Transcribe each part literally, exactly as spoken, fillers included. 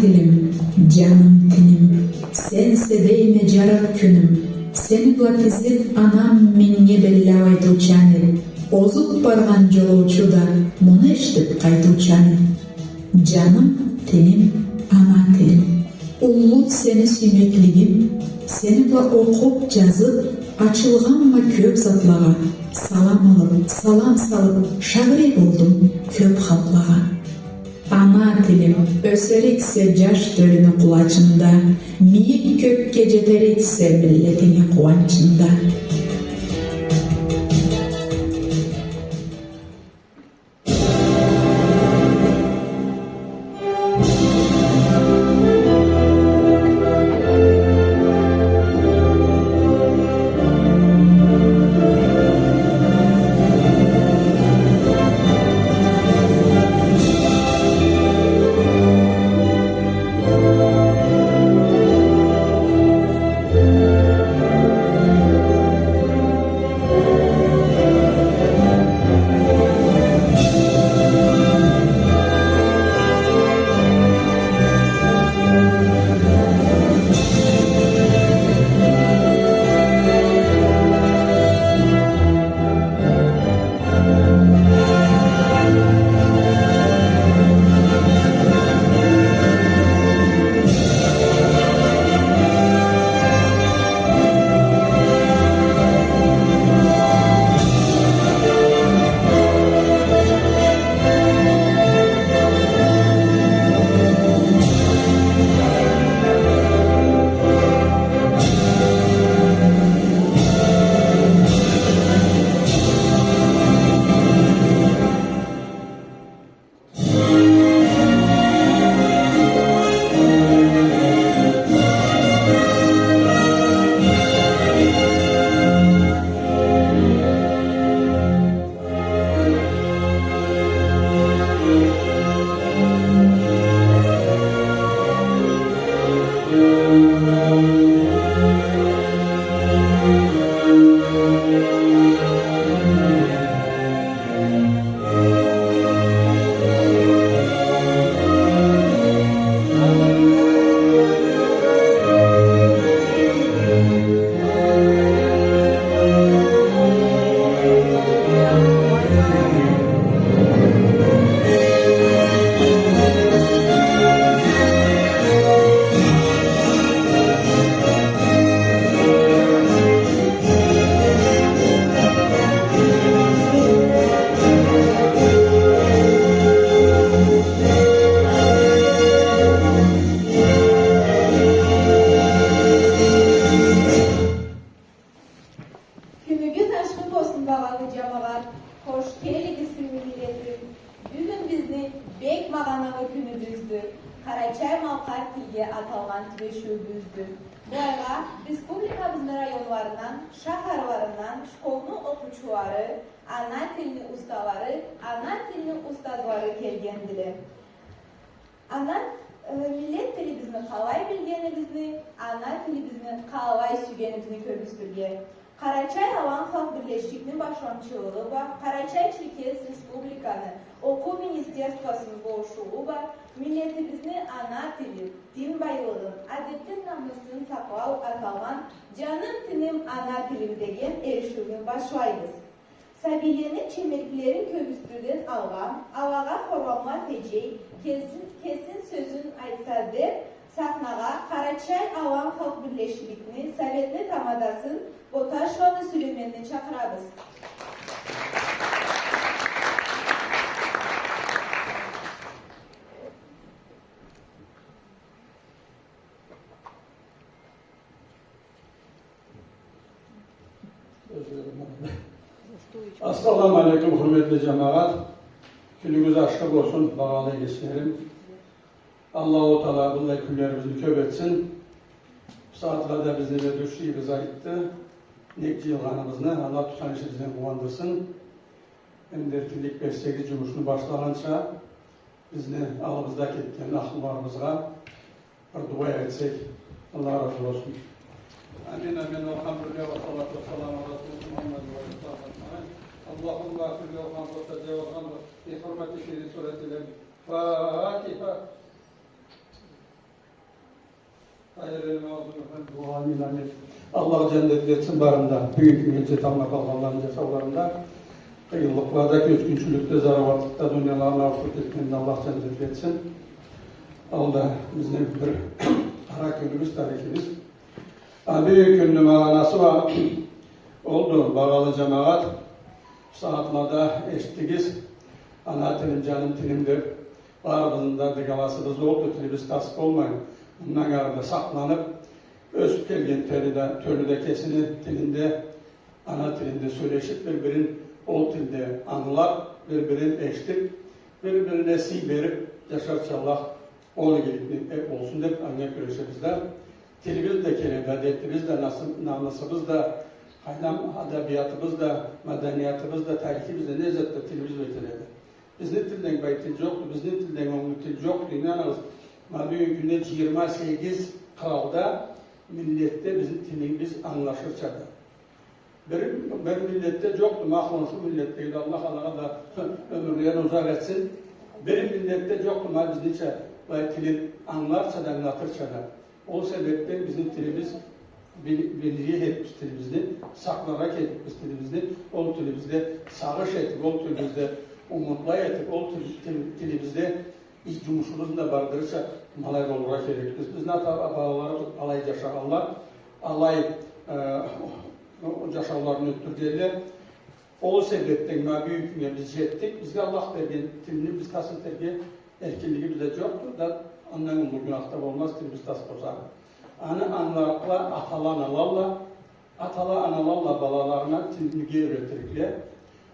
Тилим, джаным, тилим, сенсе дейме джарыкъ кюнюм. Сени бла тизип анам меннге беллау айтыучан эд. Озуп баргъан джолоучу да муну эшитип къайтыучан эд. Джаным, тилим, ана тилим. Уллуд сени сюймеклигим, сени бла окъуп, джазып, ачылгъанма кёп затлагъа. Салам алып, салам салып, шагъырей болдум кёп халкълагъа. Ана тилим, ёсериксе джаш тёлюню къулачында, мийик кёкге джетериксе миллетинги къууанчында. Кюнюгюз ашхы болсун, багъалы джамагъат. Хош келигиз, сыйлы миллетим. Бюгюн бизни бек магъаналы кюнюбюздю. Къарачай-малкъар тилге аталгъан тюбешиуюбюздю. Былайгъа республикабызны районларындан, шахарларындан школну окъуучулары, ана тилни усталары, ана тилни устазлары келгендиле. Ана, э, миллет тилибизни къалай билгенибизни, ана тилибизни къалай сюйгенибизни кёргюзтюрге, Къарачай-Алан халкъ бирлешикликни башлаучулугъу бла Къарачай-Черкес Республиканы Окъуу министерствосуну болушууу бла миллетибизни ана тилин, дин байлыгъын, адетин, намысын сакълау аталгъан «Джаным тилим, ана тилим» деген эришиуню башлайбыз. Сабийлени чеберликлерин кёргюзтюрден алгъа, алагъа хорламла теджей, кесин, кесин сёзюн айтса деп, сахнагъа Къарачай-Алан халкъ бирлешикликни Советни тамадасын Боташланы Сюлейменни чакъырабыз. Ассаламу алейкум, хурметли джамагъат. Кюнюгюз ашхы болсун, багъалы эгечлерим. Аллаху Тагъала быллай кюнлерибизни кёб этсин. Бусагъатлада бизни ведущийибиз айтды. Нек джыйылгъаныбызны, Аллах тутхан ишибизден къууандырсын. Эм да эркинлик берсегиз, джумушну башлагъанча, бизни аллыбызда кетген ахлуларыбызгъа бир дуа этсек, Аллах разы болсун. آمين، آمين. والحمد لله، والصلاة والسلام على رسول محمد وعلى آله وصحبه أجمعين. اللهم اغفر لوفانا وتجاوز عنا بحرمة سيد سورة الفاتحة. Аллах джаннет этсин барын да, бюгюн кюннге джеталмай къалгъанланы джашауларында. Къыйынлыкълада, кёчгюнчюлюкде, зороватлыкъда дунияларын ауушдуруб кетгенлени Аллах джаннет этсин. Ол да бизни бир къара кюнюбюз, тарихибиз. А бюгюн кюнню магъанасы уа олду, багъалы джамагъат, бу сагъатлада эшитдигиз, ана тилим, джаным тилим деб, барыбызны да дыгаласыбыз олду, тилибиз тас болмай, мындан ары да сакъланыб, ёсюб келген тёлю да, тёлю да кесини тилинде, ана тилинде сёлешиб, бир-бирин ол тилде ангылаб, бир-бирин эшитиб, бир-бирине сый бериб джашарча Аллах ол игиликни, э, болсун деб, анга кюрешебиз да. Тилибиз да келеди, адетибиз да, насы-, намысыбыз да, къайдам, адабиятыбыз да, маданиятыбыз да, тарихибиз да, не зат да тилибиз бла келеди. Бизни тилден бай тил джокъду, бизни тилден онглу тил джокъду. Ийнаныгъыз, ма бюгюн кюнде джыйырма сегиз къралда, миллетде бизни тилибиз англашырчады. Бир, бир миллетде джокъду, ма хоншу миллетледе, Аллах алагъа да ёмюрлерин узакъ этсин. Бир миллетде джокъду, ма бизнича, былай тилин англарча да, англатырча да. Ол себебден бизни тилибиз, бил-, билирге керекбиз тилибизни, сакъларгъа керекбиз тилибизни, ол тилибизде сагъыш этиб, ол тилибизде умутла этиб, ол тил-, тил-, тилибизде иш джумушубузну да бардырырча ма алай болургъа керекбиз. Бизни ата-бабаларыбыз алай джашагъанла, алай, э, джашауларын ётдюргенле. Ол себебден ма бюгюн кюннге биз джетдик. Бизге Аллах берген тилни биз тас этерге эркинлигибиз да джокъду да, андан уллу гюнах да болмаз, тилибиз тас болса. Аны ангыларыкъла атала-аналалла, атала-аналалла балаларына тилге юретирикле.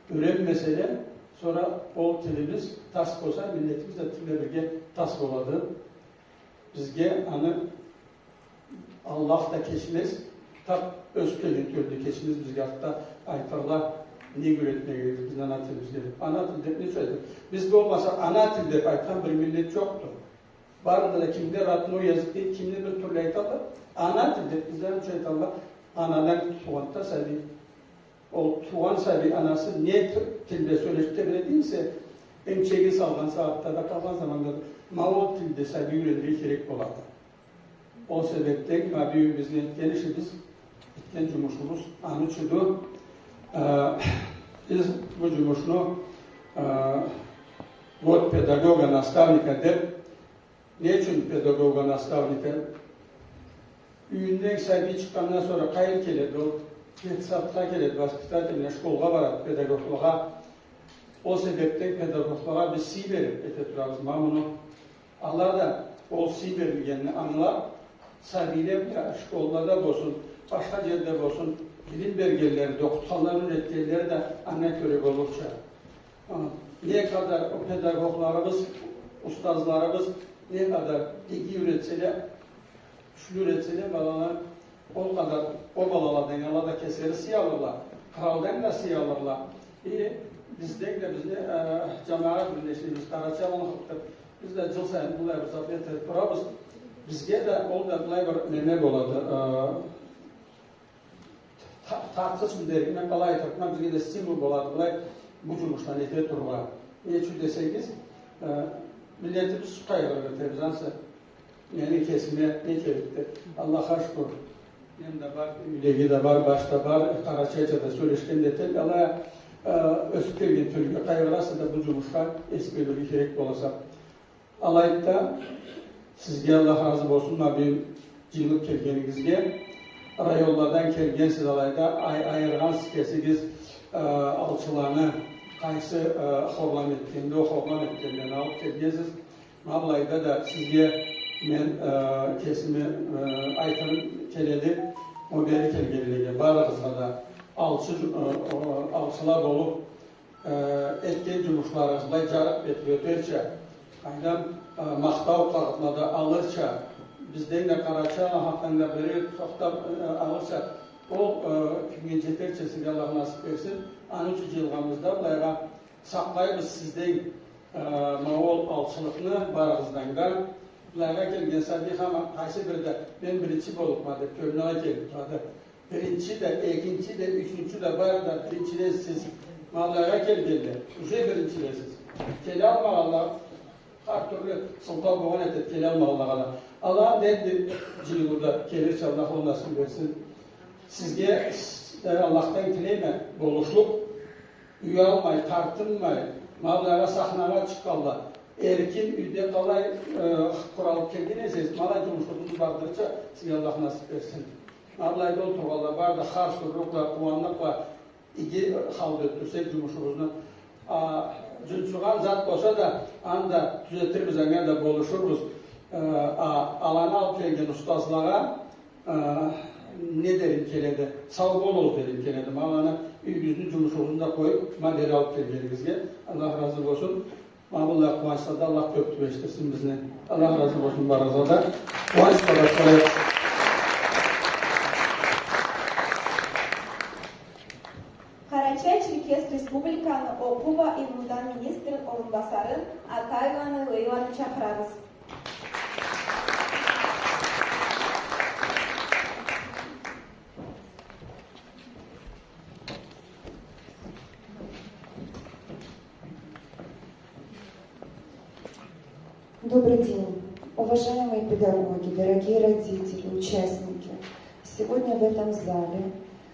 Юренмеселе, сора ол тилибиз тас болса, миллетибиз да тил бла бирге тас болады. Бизге аны Аллах да кечмез, тап ёсюб келген тёлю да кечмез, бизге артда айтырла, не юретмегенибиз бизни ана тилибизге деб. Ана тил деб не ючюн айтады? Биз болмаса, ана тил деб айтхан бир миллет джокъду. Барында да кимде родной язык дейди, кимде бир тюрлю айтады. Ана тил деб бизде не ючюн айталла? Анадан туугъанды да сабий. Ол туугъан сабий анасы не т-, тилде сёлешиб тебиредийсе, эмчегин салгъан сагъатда да, къалгъан заманда да, ма ол тилде сабий юренирге керек болады. Ол себебден ма бюгюн бизни этген ишибиз, этген джумушубуз аны ючюндю. Э, биз бу джумушну, э, год педагога-наставника деб, не ючюн педагога-наставника? Юйюнден сабий чыкъгъандан сора къайры келеди ол? Детсадха келеди, воспитательный школгъа барады, педагоглагъа. Ол себебден педагоглагъа биз сый бериб эте турабыз ма муну. Ала да ол сый берилгенин ангылаб, сабийле бла школлада болсун, башха джерде болсун, билим бергенлери да, окъутханлары, юретгенлери да анга кёре болурча. А, не къадар ол педагогларыбыз, устазларыбыз не къадар иги юретселе, кючлю юретселе, балала ол къадар, ол балаладан ала да кеслери сый алырла, къралдан да сый алырла. Э, бизден да, бизни, э, джамагъат бирлешигибиз, Къарачай-Алан халкъ деб, биз да джыл сайын былай бир зат этиб турабыз. Бизге да ол да былай бир неме болады, э, та-, тартхычмы дерикме, къалай айтырыкъма, бизге да стимул болады былай бу джумушланы эте турургъа. Не ючюн десегиз, э, миллетибиз ючюн къайгъырыб кетебиз ансы. Мени кесиме не керекди? Аллахха шукур. Мен да бар, юйдеги да бар, баш да бар, къарачайча да сёлешген да этелле. Алай а, э, ёсюб келген тёлюге къайгъыраса да, бу джумушха эс бёлюрге керек боласа. Алайды да, сизге Аллах разы болсун, ма бюгюн джыйылыб келгенигизге. Районладан келгенсиз, алайды да, ай-, айыргъансыз кесигиз, э, алчыланы, къайсы, э, хорлам этгенди, ол хорлам этгенлени алыб келгенсиз. Ма былайда да сизге мен, э, кесими, э, айтырым келеди, ол бери келгенлеге, барыгъызгъа да, алчы, э, э, алчыла болуб, э, этген джумушларыгъыз былай джарыкъ бетли ётерча, къайдам, э, махтау къагъытлада алырча, бизден да Къарачай-Алан халкъдан да бери тохтаб, э, алырча, ол, э, кюннге джетерча сизге Аллах насыб берсин. Аны ючюн джыйылгъаныбызда былайгъа сакълайбыз сизден, э, ма ол алчылыкъны барыгъыздан да. Былайгъа келген сабий хаман къайсы бири да, мен биринчи боллукъма деб, кёлюне келиб турады. Биринчи да, экинчи да, ючюнчю да, бары да биринчиле сиз. Ма былайгъа келгенле, уже биринчиле сиз. Келалмагъанла, Хар тюрлю сылтау болгъан этеди, келалмагъанлагъа да. Алан да энди джыйылыуда келирча, Аллах ол насыб этсин. Сизге, э, Аллахдан тилейме, болушлукъ, уялмай, тартынмай, ма былайгъа сахнагъа чыкъгъанла, эркин юйде къалай, э, къуралыб келген эсегиз, ма алай джумушугъузну бардырырча сизге Аллах насыб этсин. Ма былайда олтургъанла бары да харс урлукъ бла, къууанныкъ бла, иги халда ётдюрсек джумушугъузну. А, джунчугъан зат болса да, аны да тюзетирбиз, анга да болушурбуз. Э, а, аланы алыб келген устазлагъа, э, не дерим келеди? Сау болугъуз дерим келеди. Ма аланы юйюгюзню джумушугъузну да къоюб, ма бери алыб келгенигизге Аллах разы болсун. Ма быллай къууанчлада Аллах кёб тюбешдирсин бизни. Аллах разы болсун барыгъызгъа да. Къууанч, къарачай. Къарачай-Черкес Республиканы окъуу ва илмудан министрини орунбасары Атаеваны Лейланы чакъырабыз. Добрый день, уважаемые педагоги, дорогие родители, участники. Сегодня в этом зале,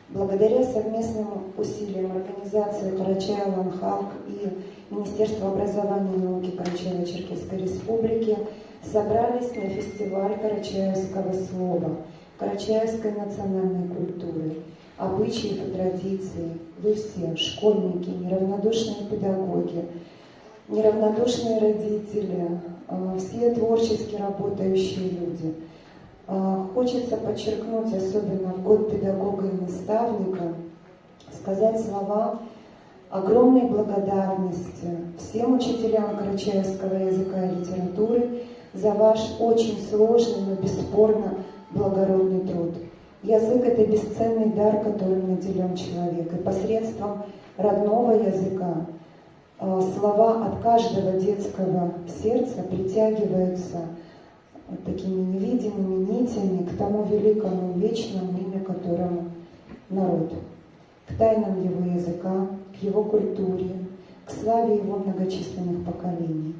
благодаря совместным усилиям организации «Къарачай-Алан халкъ» и Министерства образования и науки Карачаево-Черкесской Республики, собрались на фестиваль карачаевского слова, карачаевской национальной культуры, обычаев и традиций. Вы все, школьники, неравнодушные педагоги, неравнодушные родители, э, все творчески работающие люди. Э, хочется подчеркнуть, особенно в год педагога и наставника, сказать слова огромной благодарности всем учителям карачаевского языка и литературы за ваш очень сложный, но бесспорно благородный труд. Язык — это бесценный дар, которым наделён человек, и посредством родного языка, а, слова от каждого детского сердца притягиваются такими невидимыми нитями к тому великому, вечному имя которому народ, к тайнам его языка, к его культуре, к славе его многочисленных поколений.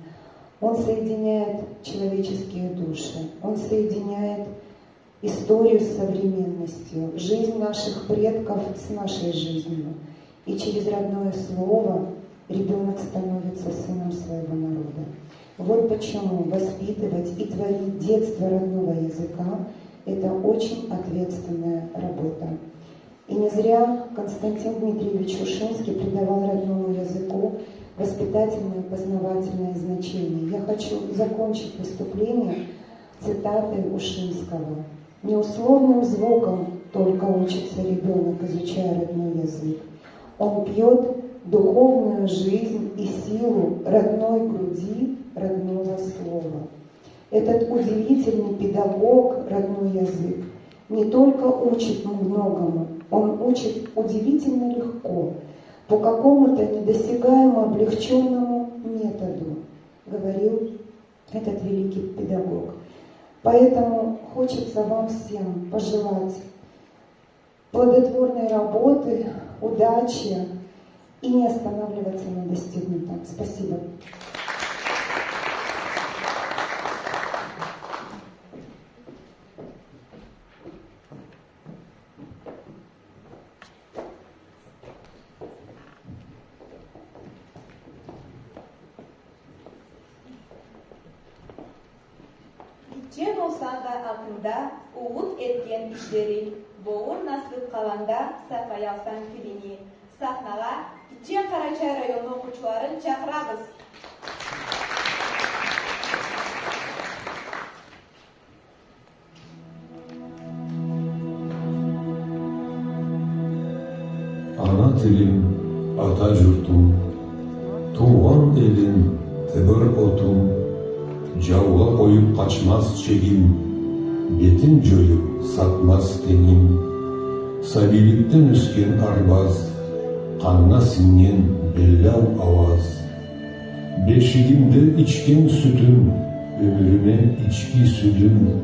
Он соединяет человеческие души, он соединяет историю с современностью, жизнь наших предков с нашей жизнью. И через родное слово ребёнок становится сыном своего народа. Вот почему воспитывать и творить детство родного языка — это очень ответственная работа. И не зря Константин Дмитриевич Ушинский придавал родному языку воспитательное и познавательное значение. Я хочу закончить выступление цитатой Ушинского: «Не условным звуком только учится ребёнок, изучая родной язык. Он пьёт духовную жизнь и силу родной груди, родного слова». Этот удивительный педагог, родной язык, не только учит многому, он учит удивительно легко, по какому-то недосягаемо облегчённому методу, говорил этот великий педагог. Поэтому хочется вам всем пожелать плодотворной работы, удачи и не останавливаться на достигнутом. Спасибо. Гитче болсанг да алтында, уллу этген ишлеринг, боор насыб къалгъанда, сакълаялсан тилинги. Сахнагъа Гитче Къарачай районну окъуучуларын чакъырабыз. Ана тилим, ата джуртум, туугъан элим, тибир отум, джаугъа къоюб къачмаз чегим, бетин джоюб сатмаз тенгим, сабийликден ёсген арбаз, къанына сингген беллау ауаз. Бешигимде ичген сютюм, ёмюрюме ичги сюдюм,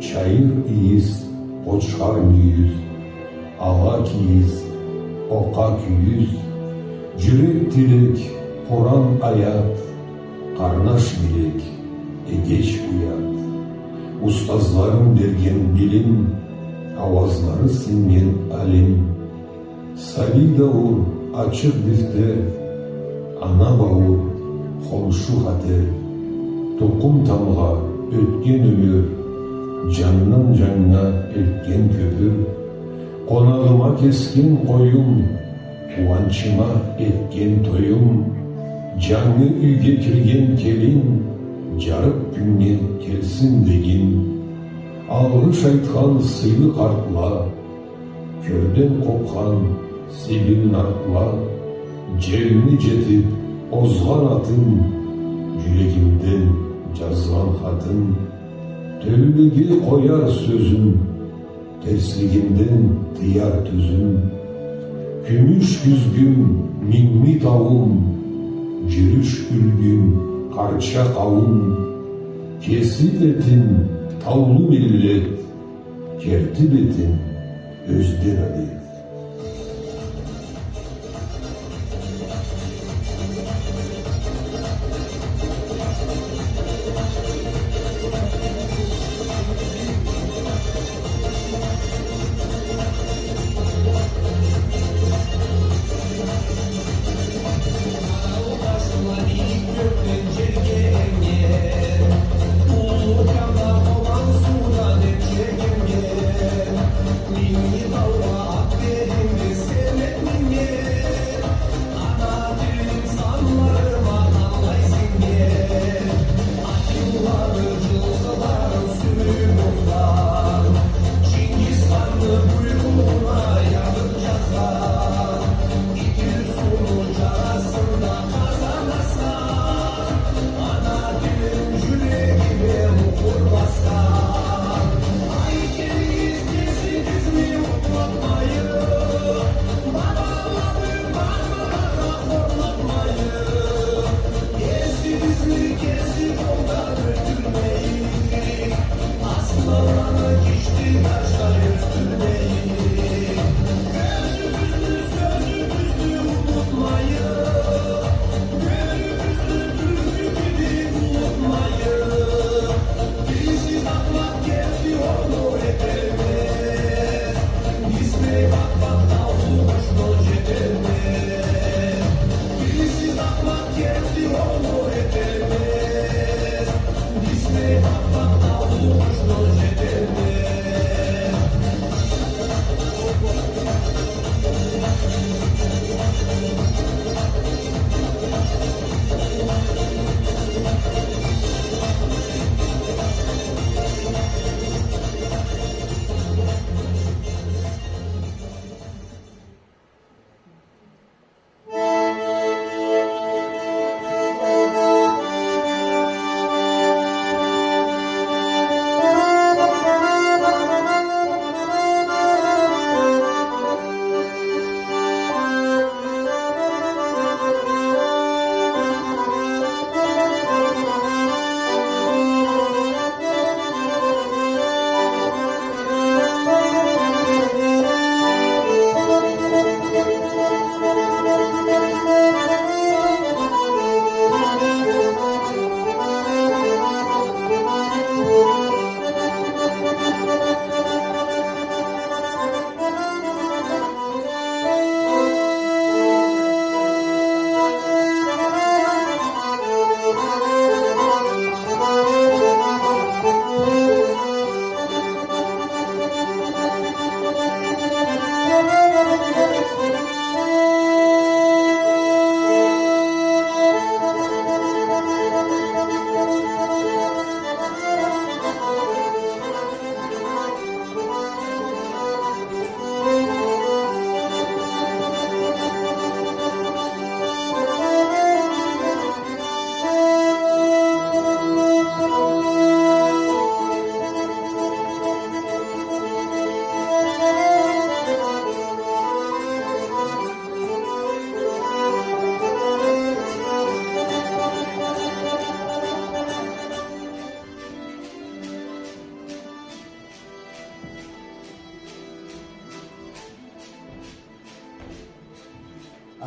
чайыр ийис, къочхар мюйюз, ала кийиз, окъа кюйюз, джюрек тилек, Къуран аят, Къарнаш билек, эгеч уят, устазларынг берген билим, ауазлары сингген алим. Сабий даур, ачыкъ дифтер, ана бауур, хоншу хатер, тукъум тамгъа, ётген ёмюр, джандан джаннга элтген кёпюр. Къонагъыма кесген къоюм, къууанчыма этген тоюм, джангы юйге кирген келин, джарыкъ кюннге келсин дегин. Алгъыш айтхан сыйлы къартла, кёрден къобхан сибил нартла, джелни джетиб озгъан атын, джюрегимден джазгъан хатын. Тёлюлеге къояр сёзюм, терслигимден тыяр тёзюм. Кюмюш кюзгюм, мингми тауум, джюрюш юлгюм, къарча къауум. Кеси этим таулу миллет, керти бетим ёзден адет.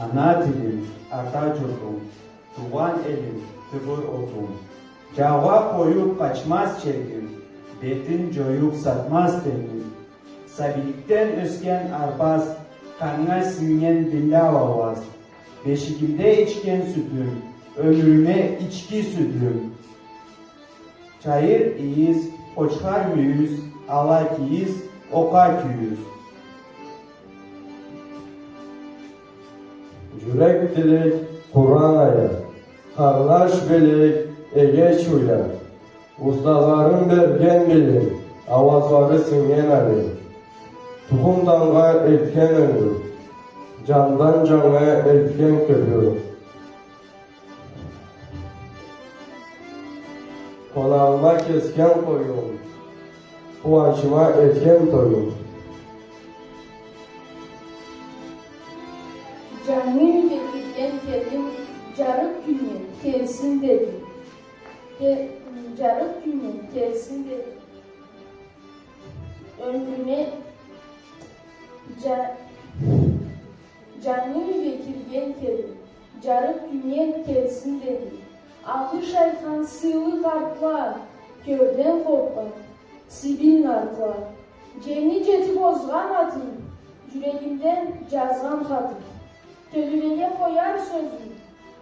Ана тилим, ата джуртум, туугъан элим, Тыпыр отум. Джаугъа къоюб къачмаз чегим, бетин джоюб сатмаз теним. Сабийликден ёсген арбаз, къаннга синнген динлаб ауаз. Бешигимде ичген сютюм, ёмюрюме ички сюдюм. Чайыр ийис, къочхар мюйюз, ала кийиз, окъа кюйюз. Джюрек тилек, Къуран аят, къарнаш белек, эгеч уят. Устазларым берген билим, ауазлары сингген алим. Тухум-тамгъа элтген ёмюр, джандан джаннга элтген кёпюр. Къонагъыма кесген къоюм, къууанчыма этген тоюм. Джангы юйге кирген келин, джарыкъ кюннге келсин деди. Ке-, джарыкъ кюннге келсин деди. Ёмюрюне джа-, джангы юйге кирген келин, джарыкъ кюннге келсин деди. Алгъыш айтхан сыйлы къартла, кёрден къоркъгъан сибил нартла. Дженги джетиб озгъан атым, джюрегимден джазгъан хатым. Тёлюлеге къояр сёзюм,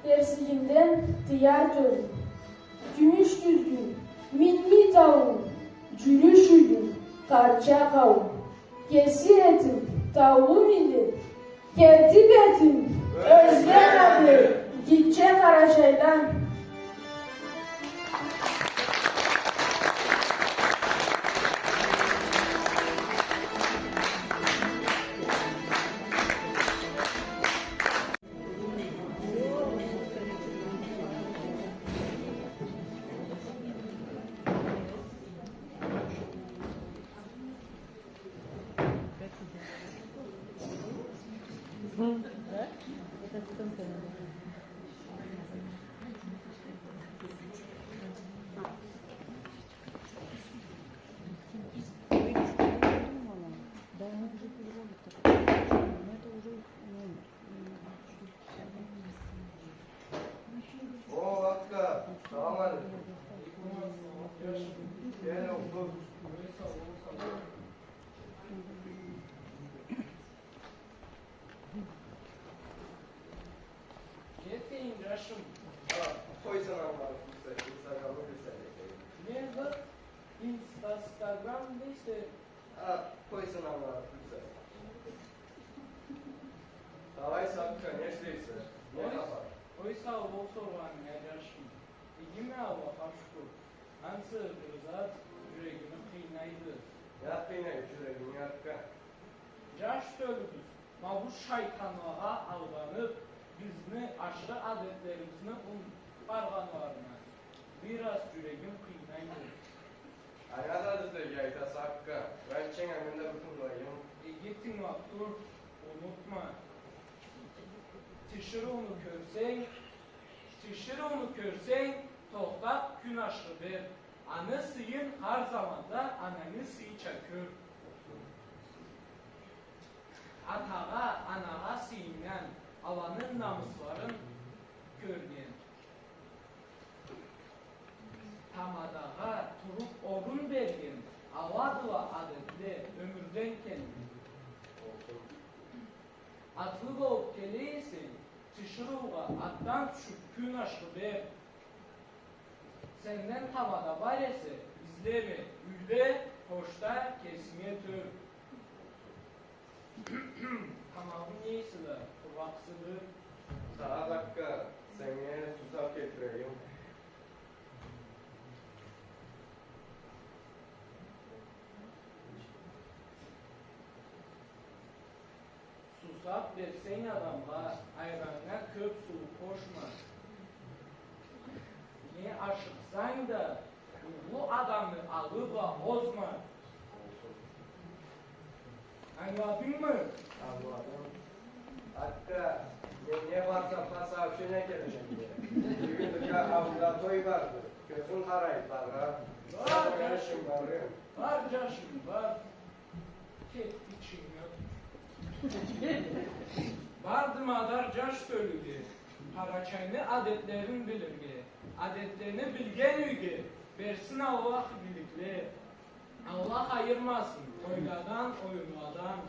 терслигимден тыяр тёзюм. Кюмюш тюзгюн, минги тауум, джюрюш юйюм, къарча къауум. Кеси этим, таулу миллет, керти бетим, ёзбек аты, гитче Къарачайдан. О, Атка, салам алейкум. Гел, олтур. Нетейим, джашым? А, къой сен аны, Атка, инстаграмны бир салют этейим. Не зат? Инстаграм дейсе? А, къой сен аны, Атка. Къалайса, Атка, не ишлейсе? Не хапар? Къой, сау бол соргъанынга, джашым. Игиме, Аллахха шукур. Ансы бир зат джюрегими къыйнайды. Не къыйнайды джюрегинги, Атка? Джаш тёлюбюз ма бу шайтанлагъа алданыб, бизни ашхы адетлерибизни унутуб баргъанларына бир аз джюрегим къыйнайды. А не адетлеге айтаса, Атка? Айтчанг а, мен да бир тынгылайым. Иги тынгылаб тур, унутма. Тиширыуну кёрсенг, тиширыуну кёрсенг, тохтаб кюн ашхы бер. Аны сыйын хар заманда ананы сыйынча кёр. Атагъа, анагъа сыйыннган, аланы намысларын кёрген. Тамадагъа туруб орун берген, аладыла адетле ёмюрден келген. Атлы болуб келе эсенг, тиширыугъа атдан тюшюб кюн ашхы бер. Сенден тамада бар эсе, излеме, юйле, къошда, кесинге тёр. Тамагъынг не эсе да, къургъакъсыды. Сагъа, Атка, сеннге сусаб келтирейим. Сусаб берсенг адамгъа, айраннга кёб суу къошма. Не ашыкъсанг да, уллу адамны алы бла озма. Ангыладынгмы? Ангыладым. Атка, меннге ватсапха сообщение келгенди. Бюгюн бир ауылда той барды. Кёзюм къарайды, барыргъа. Бар, джашым, бар, джашым, бар. Кетди, чыгъып. Барды мадар джаш тёлюге. Къарачайны адетлерин билирге, адетлени билген юйге берсин Аллах игиликле. Аллах айырмасын тойладан, оюнладан.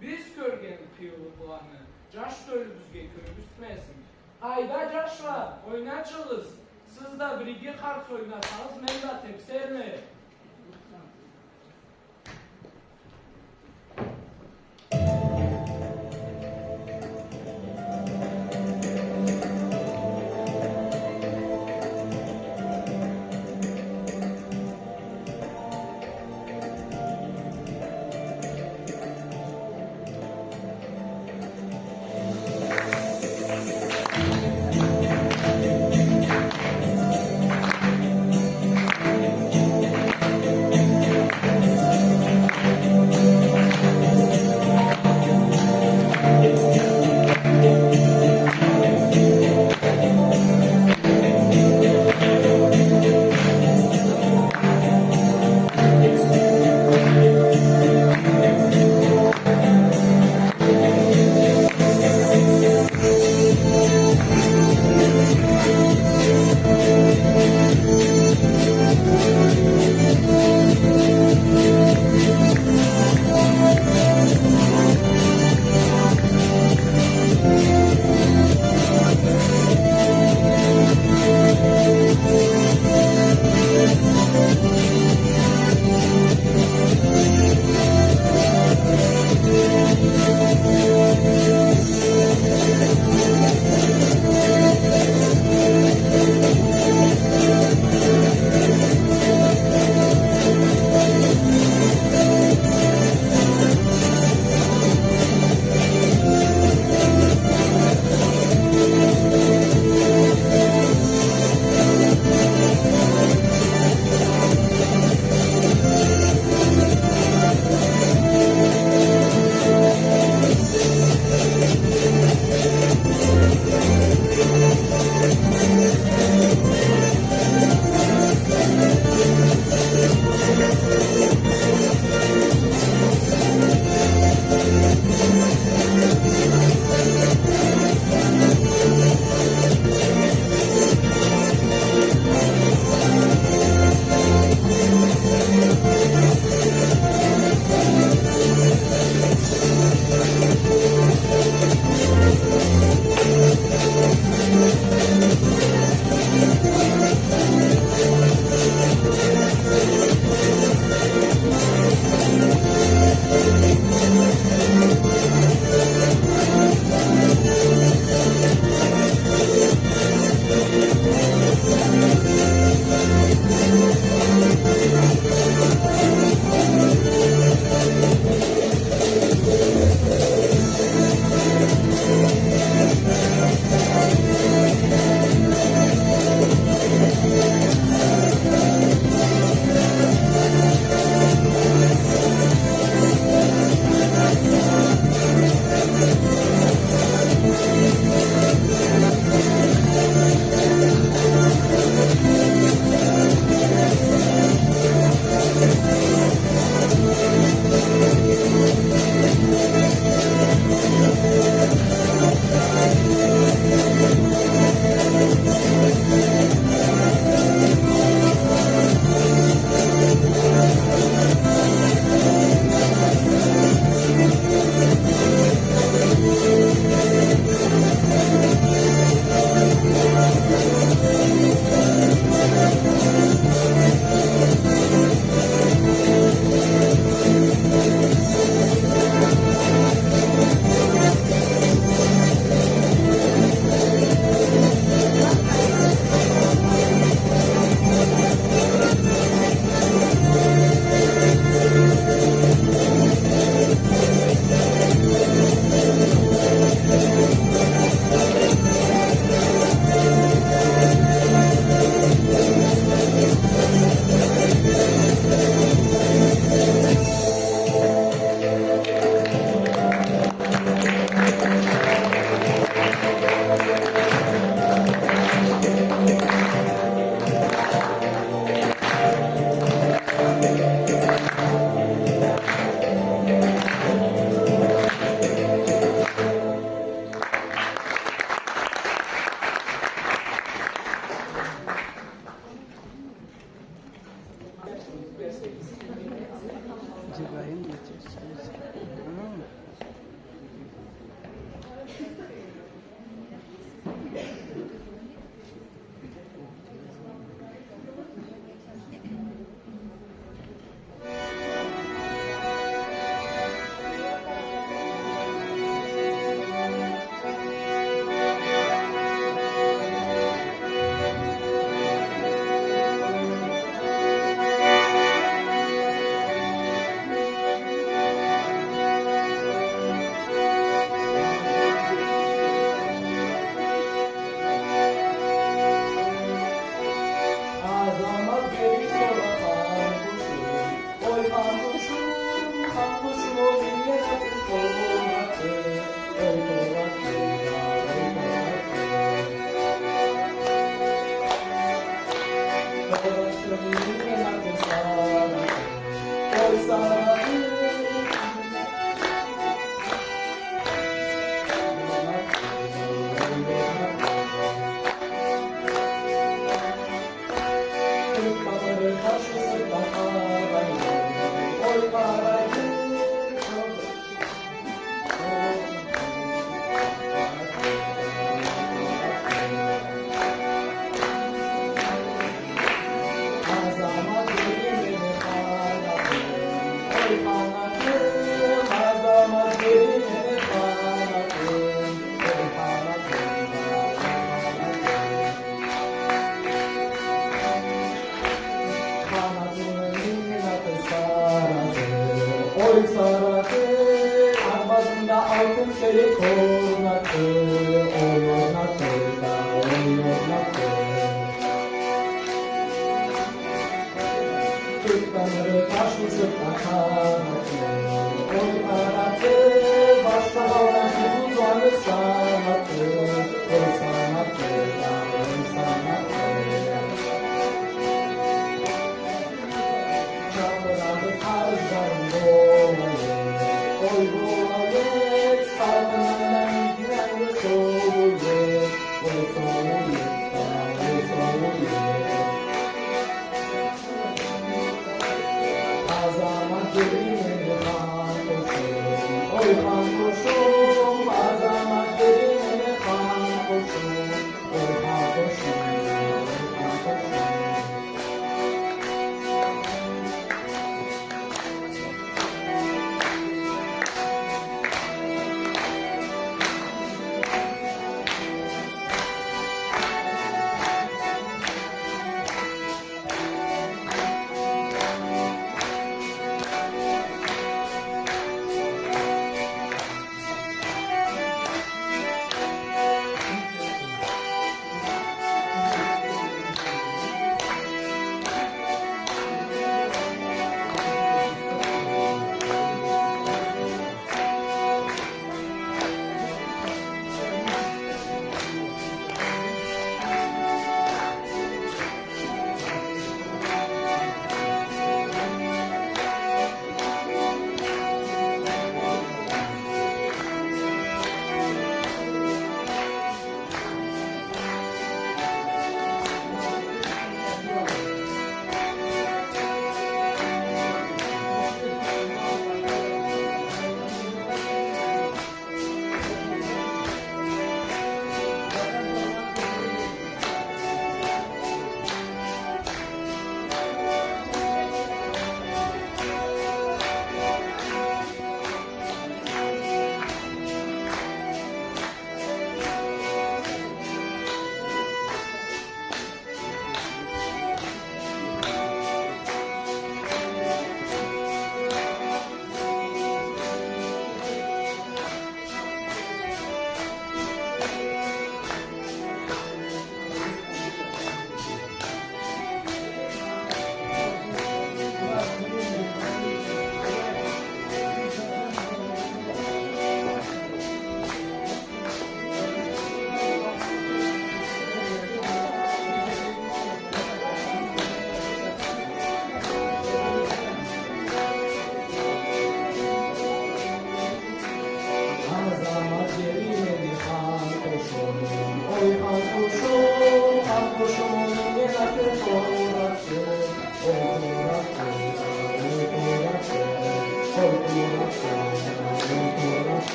Биз кёрген къыйынлыкъланы джаш тёлюбюзге кёргюзтмесин. Къайда, джашла, ойначыгъыз. Сиз да бир иги къарс ойнасагъыз, мен да тепсерме.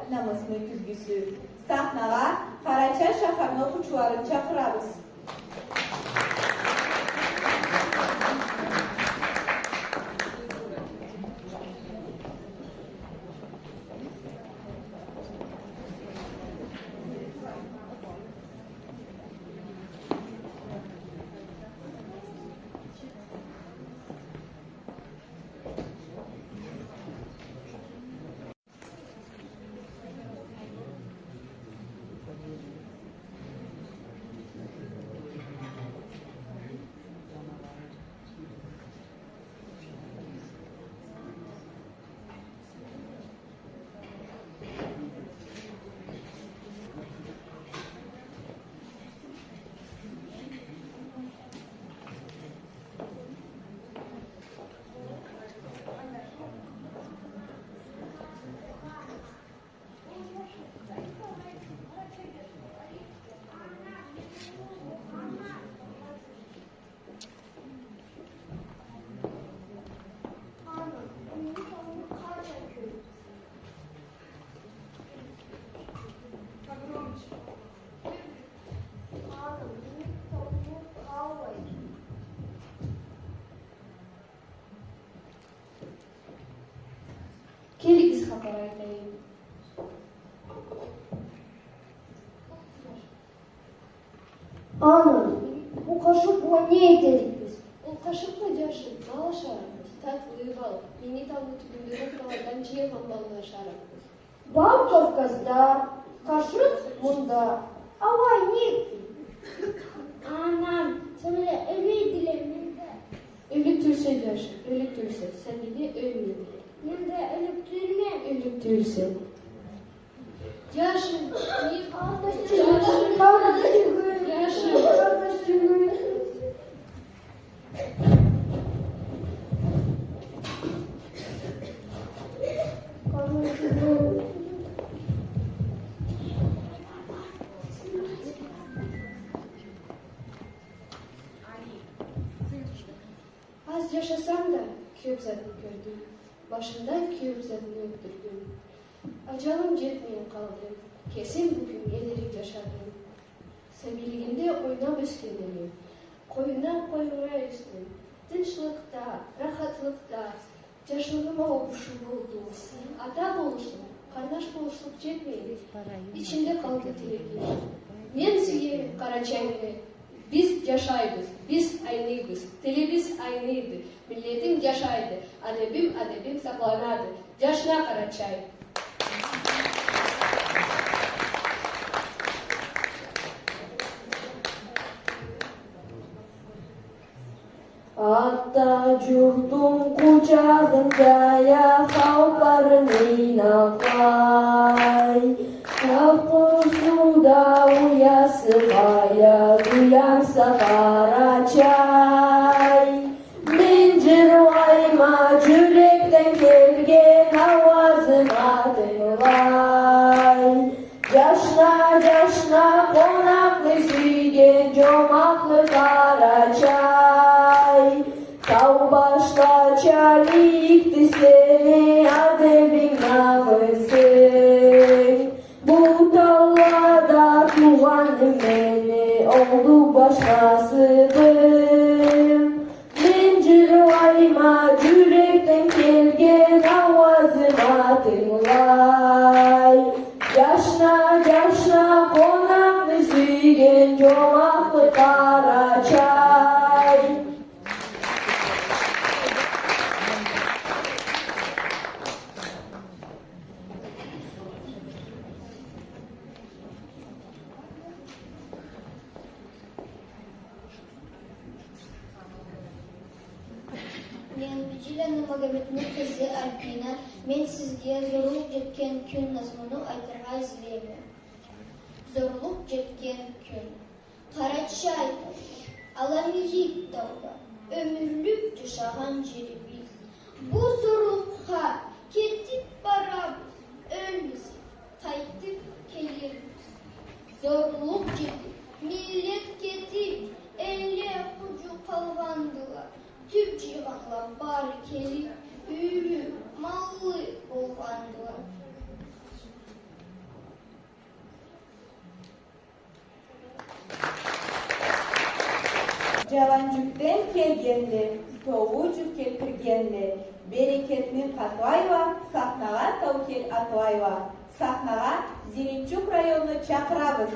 Намысны кюлгюсю. Сахнагъа Къарачай шахарны окъуучуларын чакъырабыз. Келигиз, хапар айтайым. Ана, бу къашыкъ бла не этерикбиз? Ол къашыкъ бла, джашым, бал ашарыкъбыз, татлы бал. Минги таллы тюбюнде нокъталадан джыйылгъан балны ашарыкъбыз. Бал Кавказда, къашыкъ мында. Алай не этдинг? Анам, сен бла ёлмейдиле, мен да. Ёлюк тюлсе, джашым, ёлюк тюлсе, сен бла ёлмейдиле. Мен да ёлюк тюлме. Ёлюк тюлсе. Джашым, не къалды? Джашым, къалды. Джашым. Аз джашасам да, кёб затны кёрдюм. Башымда кёб затны ётдюрдюм. Аджалым джетмей къалды, кесим бу кюннге дери джашадым. Сабийлигимде ойнаб ёсген эдим. Къоюндан къоюннга ёсдюм. Тынчлыкъда, рахатлыкъда, джашлыгъым ауушу болду. Ата болушлукъ, къарнаш болушлукъ джетмей, ичимде къалды тилегим. Мен сюеме Къарачайны, биз джашайбыз, биз айныйбыз, тилибиз айныйды. Миллетим джашайды, адебим, адебим сакъланады. Джашна Къарачай! Ата джуртум къучагъында я халкъларым ийнакълай. Къапхъусуда уясы къая, дуямса Къарачай. Мен джырлайма джюрекден келген ауазыма тынгылай. Джашна, джашна, къонакъны сюйген джомакълы Къарачай. Тау башлача бийикди сени адебинг, намысынг. Бу таулада туугъаным мени, олду баш насыбым. Мен джырлайма джюрекден келген ауазыма тынгылай. Джашна, джашна, къонакъны сюйген джомакълы Къарачай. Мен Биджиланы Магометни къызы Альбина. Мен сизге «Зорлукъ джетген кюн» назмуну айтыргъа излейме. Зорлукъ джетген кюн. Къарачай, ала мийик тауда, ёмюрлюк джашагъан джерибиз. Бу зорлукъгъа кетиб барабыз, Джаван джюкден келгенле, тобу джюк келтиргенле, берекетни къатлайла, сахнагъа таукел атлайла. Сахнагъа Зеленчук районну чакъырабыз.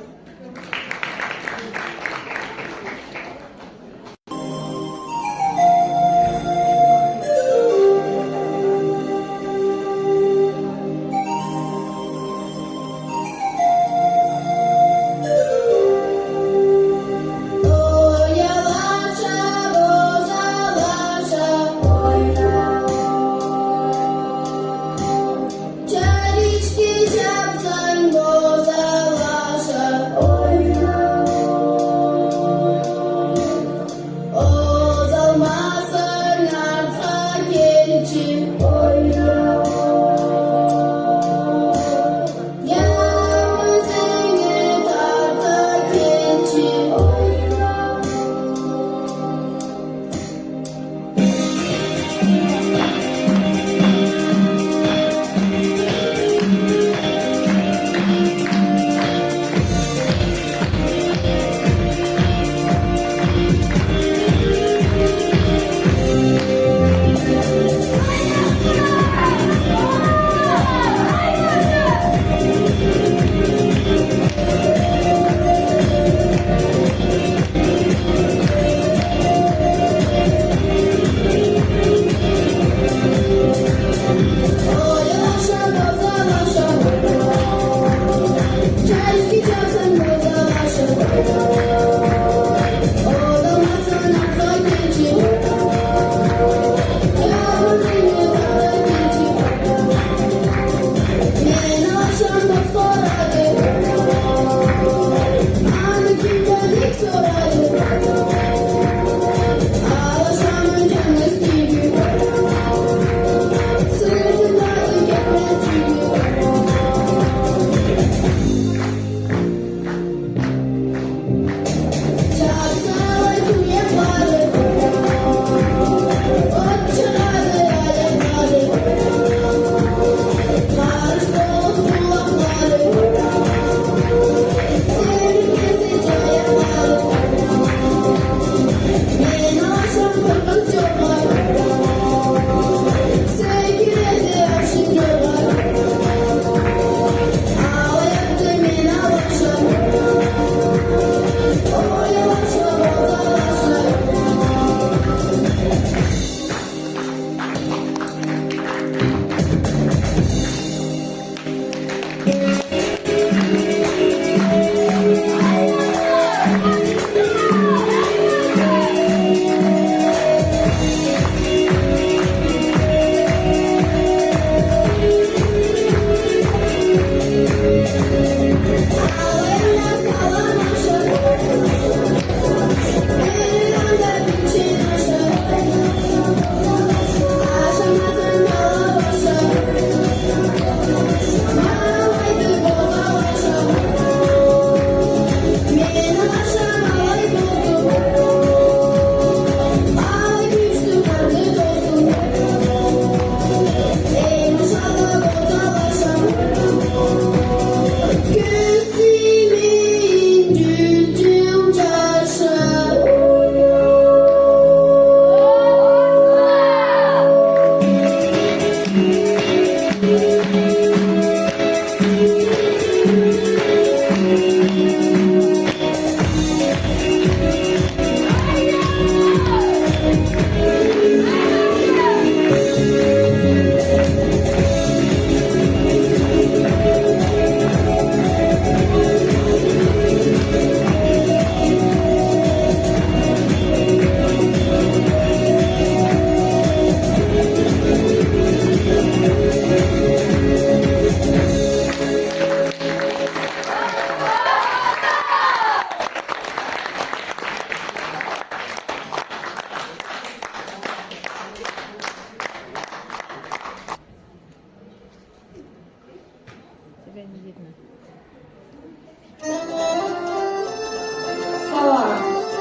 Салам,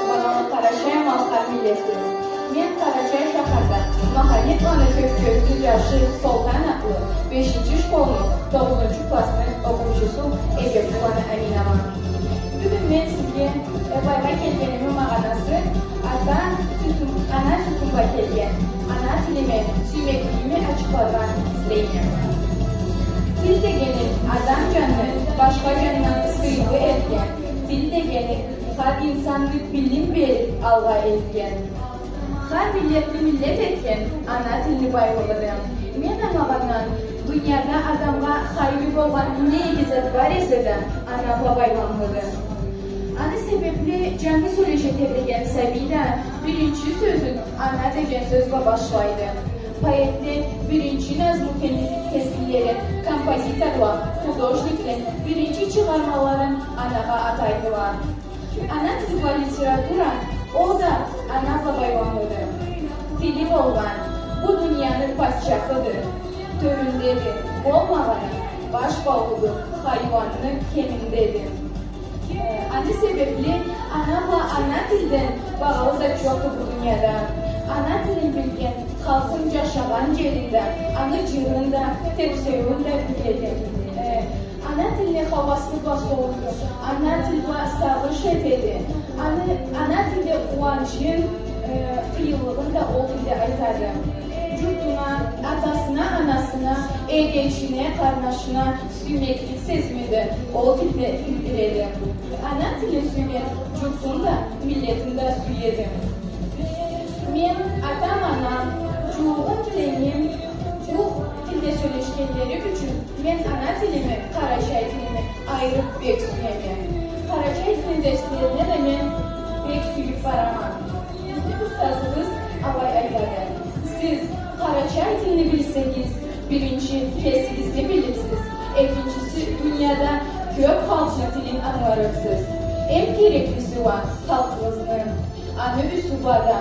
багъалы къарачай-малкъар миллети. Мен Къарачай шахардан Махамет-Маныкъ кёк кёзлю джашы Солтан атлы бешинчи Баргъан излейме. Тил дегени адам джанны башха джандан сыйлы этген, тил дегени хар инсанны билим бериб алгъа элтген. Хар миллетни миллет этген ана тилни байлыгъыды. Мен анагъандан дунияда адамгъа хайырлы болгъан не иги зат бар эсе да, ана бла байланымлыды. Аны себебли джангы сёлеше тебреген сабий да биринчи сёзюн ана деген сёз бла башлайды. Поэтле биринчи назму тез-, тезгинлерин, композиторла, художникле биринчи чыгъармаларын анагъа атайдыла. Ана тил бла литература, ол да ана бла байланымлыды. Тили болгъан бу дунияны патчахыды. Тёрюндеди, болмагъаны баш баууду, хайыуанны кеминдеди. Э, аны себебли ана бла ана тилден багъалы зат джокъду бу дунияда. Ана тилин билген халкъын джашагъан джерин да, аны джырын да, тепсеуюн да биледи. Э, ана тилни хауасы бла солуду, ана тил бла сагъыш этеди. Аны, ана тилде къууанчын, э, къыйынлыгъын да ол тилде айтады. Джуртуна, атасына, анасына, эгечине, къарнашына сюймеклик сезимиди ол тилде билдиреди. Ана тилин сюйген джуртун да, миллетин да сюеди. Мен атам, анам, джууугъум, тенгим бу тилде сёлешгенлери ючюн мен ана тилими, къарачай тилими айырыб бек сюеме. Къарачай тилни дерслерине да мен бек сюйюб барама. Бизни устазыбыз алай айтады: сиз къарачай тилни билсегиз, биринчи кесигизни билирсиз, экинчиси, дунияда кёб халкъны тилин ангыларыкъсыз. Эм кереклиси уа халкъыгъызны, аны юсю бла да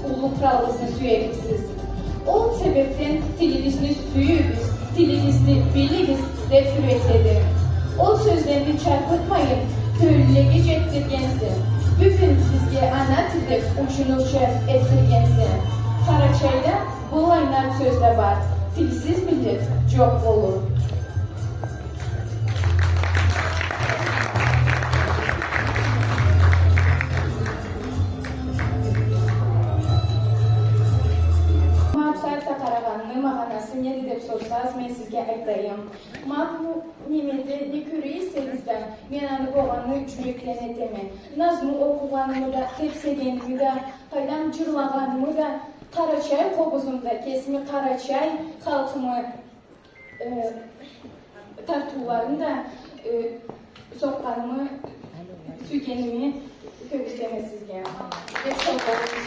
уллу къралыгъызны сюериксиз. Ол себебден тилибизни сюйюгюз, тилибизни билигиз, деб юретеди. Ол сёзлени чарпытмайын, тёлюлеге джетдиргенсе, бюгюн бизге ана тил деб учунурча этдиргенсе. Къарачайда быллай нарт сёз да бар: тилсиз миллет джокъ болур. Ма бу сагъатда къарагъанны магъанасы неди деб сорсагъыз, мен сизге айтайым. Ма бу немеде не кёре эсегиз да, мен аны болгъанны джюрекден этеме. Назму окъугъанымы да, тепсегеними да, къайдам, джырлагъанымы да, къарачай къобузумда кесими къарачай халкъымы, э, тартыуларын да, э, сокъгъанымы, сюйгеними кёргюзтеме сизге. Бек сау болугъуз.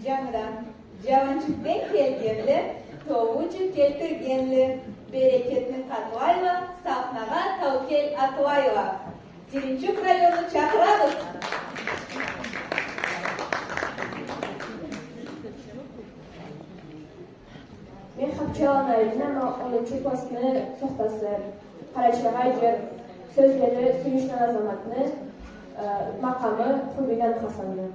Джангыдан. Джаланчукдан келгенле, тоуучу келтиргенле, берекетни къатлайла, сахнагъа Таукел атлайла. Зеленчук районну чакъырабыз. Мен Хапчаланы Айдын, ма, онунчу классны сохтасы. Къарачайгъа джыр, сёзлери Сюйюнчден Азаматны, э, макъамы Хубийдан Хасанны.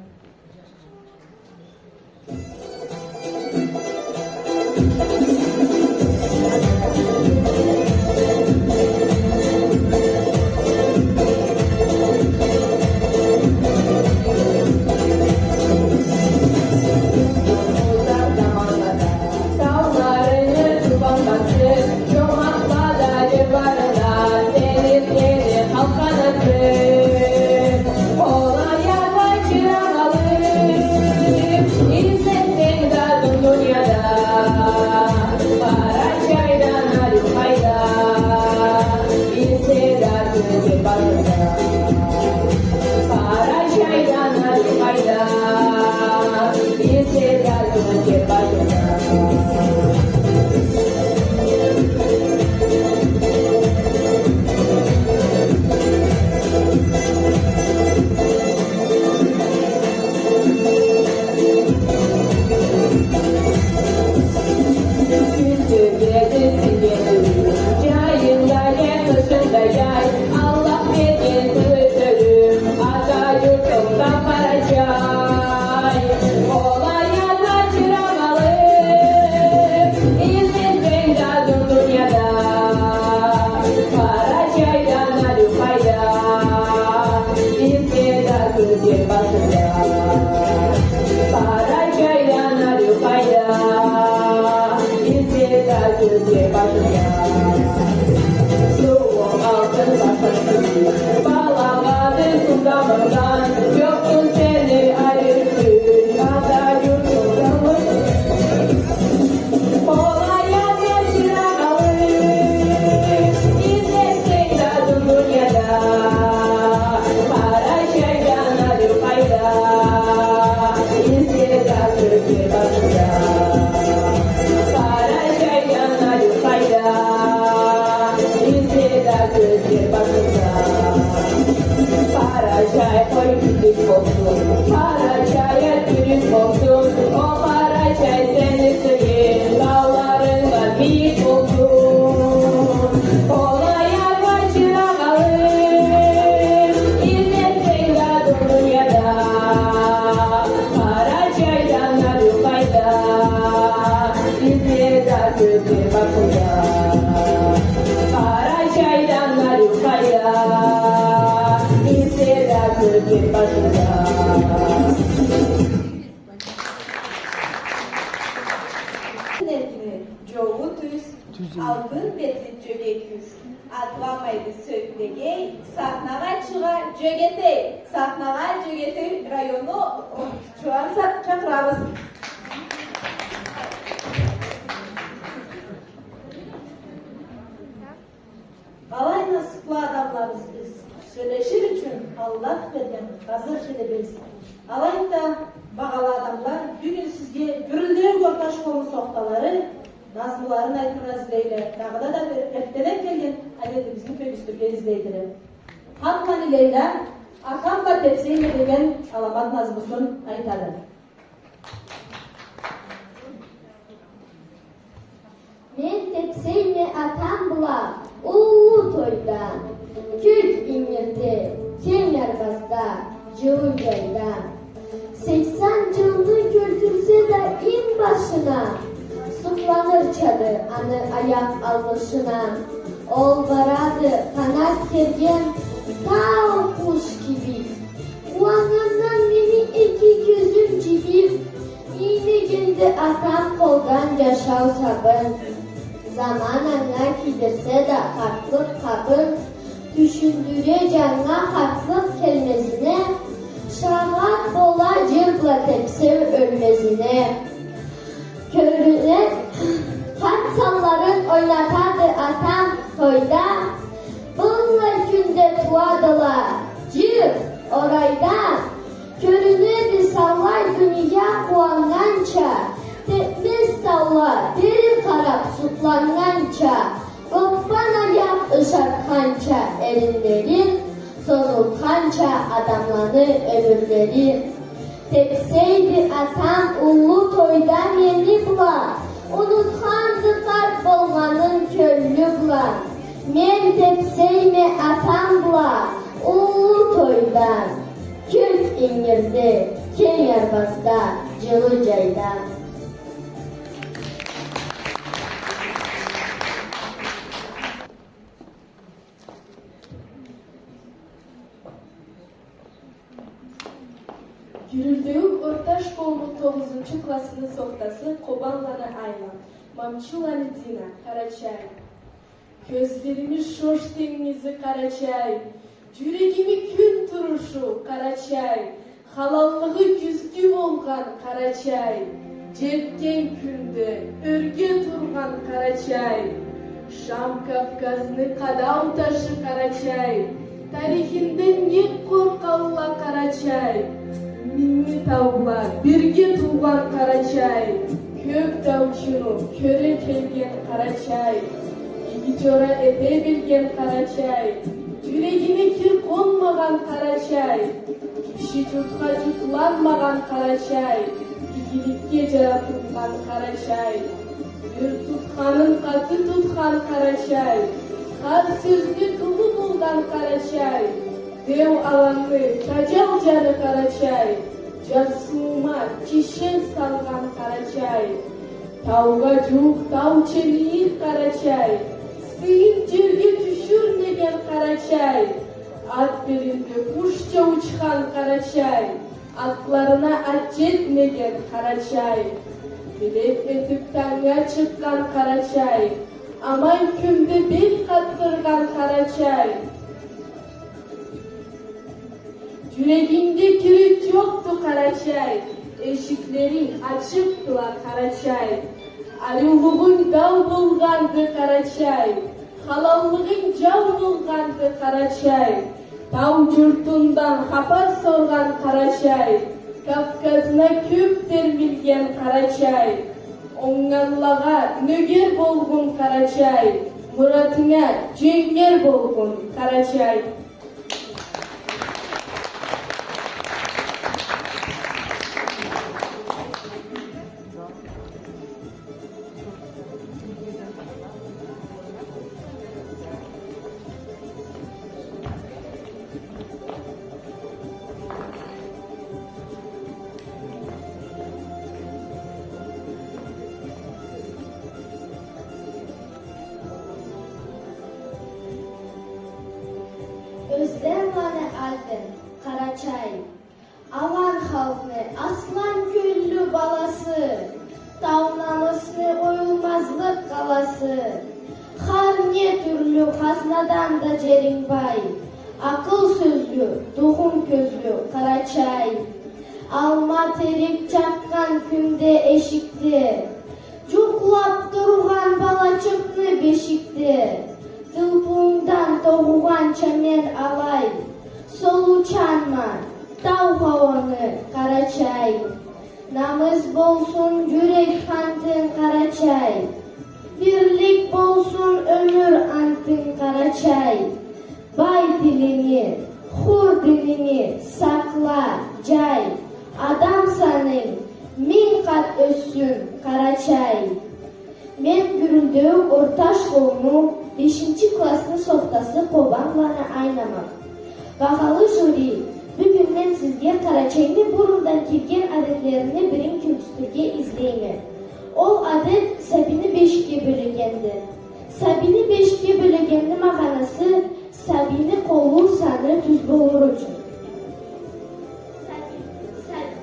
Джолу тюз, алтын бетли джёгек кюз. Атламайды сёклегей, сахнагъа чыгъа Джёгетей. Сахнагъа Джёгетей району окъуучуларын чакъырабыз. Къалай насыплы адамлабыз биз, сёлешир ючюн Аллах берген къазыр тилибиз. Алайды да, багъалы адамла, бюгюн сизге Гюрюлдеу Орташ къоумну сохталары назмуларын айтыргъа излейле, дагъыда да бир эртдеден келген адетибизни кёргюзтюрге излейдиле. Хакъланы Лейла «Атам бла тепсейме» деген аламат назмусун айтады. Мен тепсейме атам бла уллу тойда, кёк ингирде, кенг арбазда, джылы джайда. Сексен джылны кёлтюрсе да инбашына, сукъланырчады аны аякъ алгъышына. Ол барады къанат керген тау къуш кибик. Къууаннгандан мени эки кёзюм джибик, иймегенди атам къолдан джашау сабын. Заман анга кийдирсе да къартлыкъ къабын, тюшюндюре джаннга къартлыкъ келмезине, шагъат бола джыр бла тепсеу ёлмезине. Кёрюне, къарт санларын ойнатады атам тойда. Быллай кюнде тууадыла джыр орайда. Кёрюнеди саулай дуния къууаннганча, тепмез таула бери къараб сукъланнганча, къоппан аякъ ышартханча эринлерин, созултханча адамланы ёмюрлери. Тепсейди атам уллу тойда мени бла, унутханды къарт болгъанын кёллю бла. Мен тепсейме атам бла уллу тойда, кёк ингирде, кенг арбазда, джылы джайда. Гюрюлдеу Орташ къоумну тогъузунчу классны сохтасы Къобанланы Айла. Мамчыланы Дина, «Къарачай». Кёзлерими шош тенгизи Къарачай, джюрегими кюн турушу Къарачай, халаллыгъы кюзгю болгъан Къарачай, джетген кюнде ёрге тургъан Къарачай, Шам Кавказны къадау ташы Къарачай, тарихинде нек къоркъалла Къарачай, мингли таула бирге туугъан Къарачай, кёк таучуну кёре келген Къарачай, иги джора эте билген Къарачай, джюрегине кир къонмагъан Къарачай, киши джуртха джукъланмагъан Къарачай, игиликге джаратылгъан Къарачай, юрт тутханын къаты тутхан Къарачай, хар сёзге тулу болгъан Къарачай, деу аланны таджал джаны Къарачай, джарсыума кишен салгъан Къарачай, таугъа джууукъ тауча мийик Къарачай, сыйын джерге тюшюрмеген Къарачай, ат белинде къушча учхан Къарачай, атларына ат джетмеген Къарачай, тилек этиб тангнга чыкъгъан Къарачай, Аман кюнде бек къатдыргъан Къарачай. Джюрегингде кирит джокъду, Къарачай. Эшиклеринг ачыкъдыла, Къарачай. Ариулугъунг дау болгъанды, Къарачай. Халаллыгъынг джау болгъанды, Къарачай. Тау джуртундан хапар соргъан Къарачай, Кавказына кёп термилген Къарачай. Онганлагъа нёгер болгъун Къарачай, муратынга дженгер болгъун Къарачай. Ёзденланы Альден, Къарачай. Алан халкъны аслан кёллю баласы, тау намысны оюлмазлыкъ къаласы. Хар не тюрлю хазнадан да джеринг бай, акъыл сёзлю, тукъум кёзлю Къарачай. Алма терек чакъгъан кюнде эшикде, джукълап тургъан балачыкъны бешикде, тылпыуундан тогъугъанча мен алай, солучанма тау хауаны, Къарачай. Намыс болсун джюрек хантынг, Къарачай. Бирлик болсун ёмюр антынг, Къарачай. Бай тилинги, хур дининги сакъла, джай. Адам санынг минг къат ёссюн, Къарачай. Мен Гюрюлдеу орта школну бешинчи классны сохтасы Къобанланы Айнама. Багъалы жюри, бюгюн мен сизге Къарачайны бурундан келген адетлерини бирин кёргюзтюрге излейме. Ол адет сабийни бешикге бёлегенди. Сабийни бешикге бёлегенни магъанасы: сабийни къолу саны тюз болур ючюн. Сабий, сабий,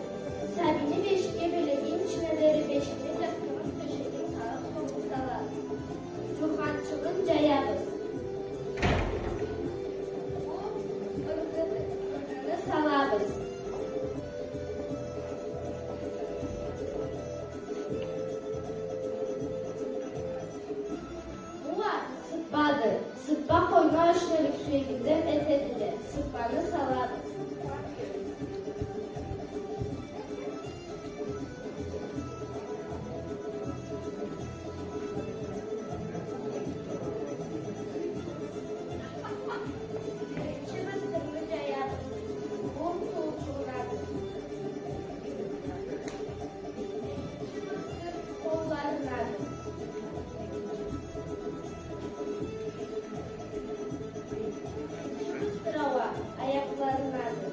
сабийни бешикге бёлеген ичине дери бешикни джастыгъын, тёшегин тагъып, согъуп салабыз. Джургъанчыгъын джаябыз. Бу ыргъыды, ыргъыны салабыз. Бу а сыппады. Сыппа къойну ашнелик сюегинден этедиле. Сыппаны салабыз. Биринчи быстырны джаябыз. Бу суу чыгъарады. Экинчи быстыр къолларынады. Экинчи быстыр ауа аякъларынады.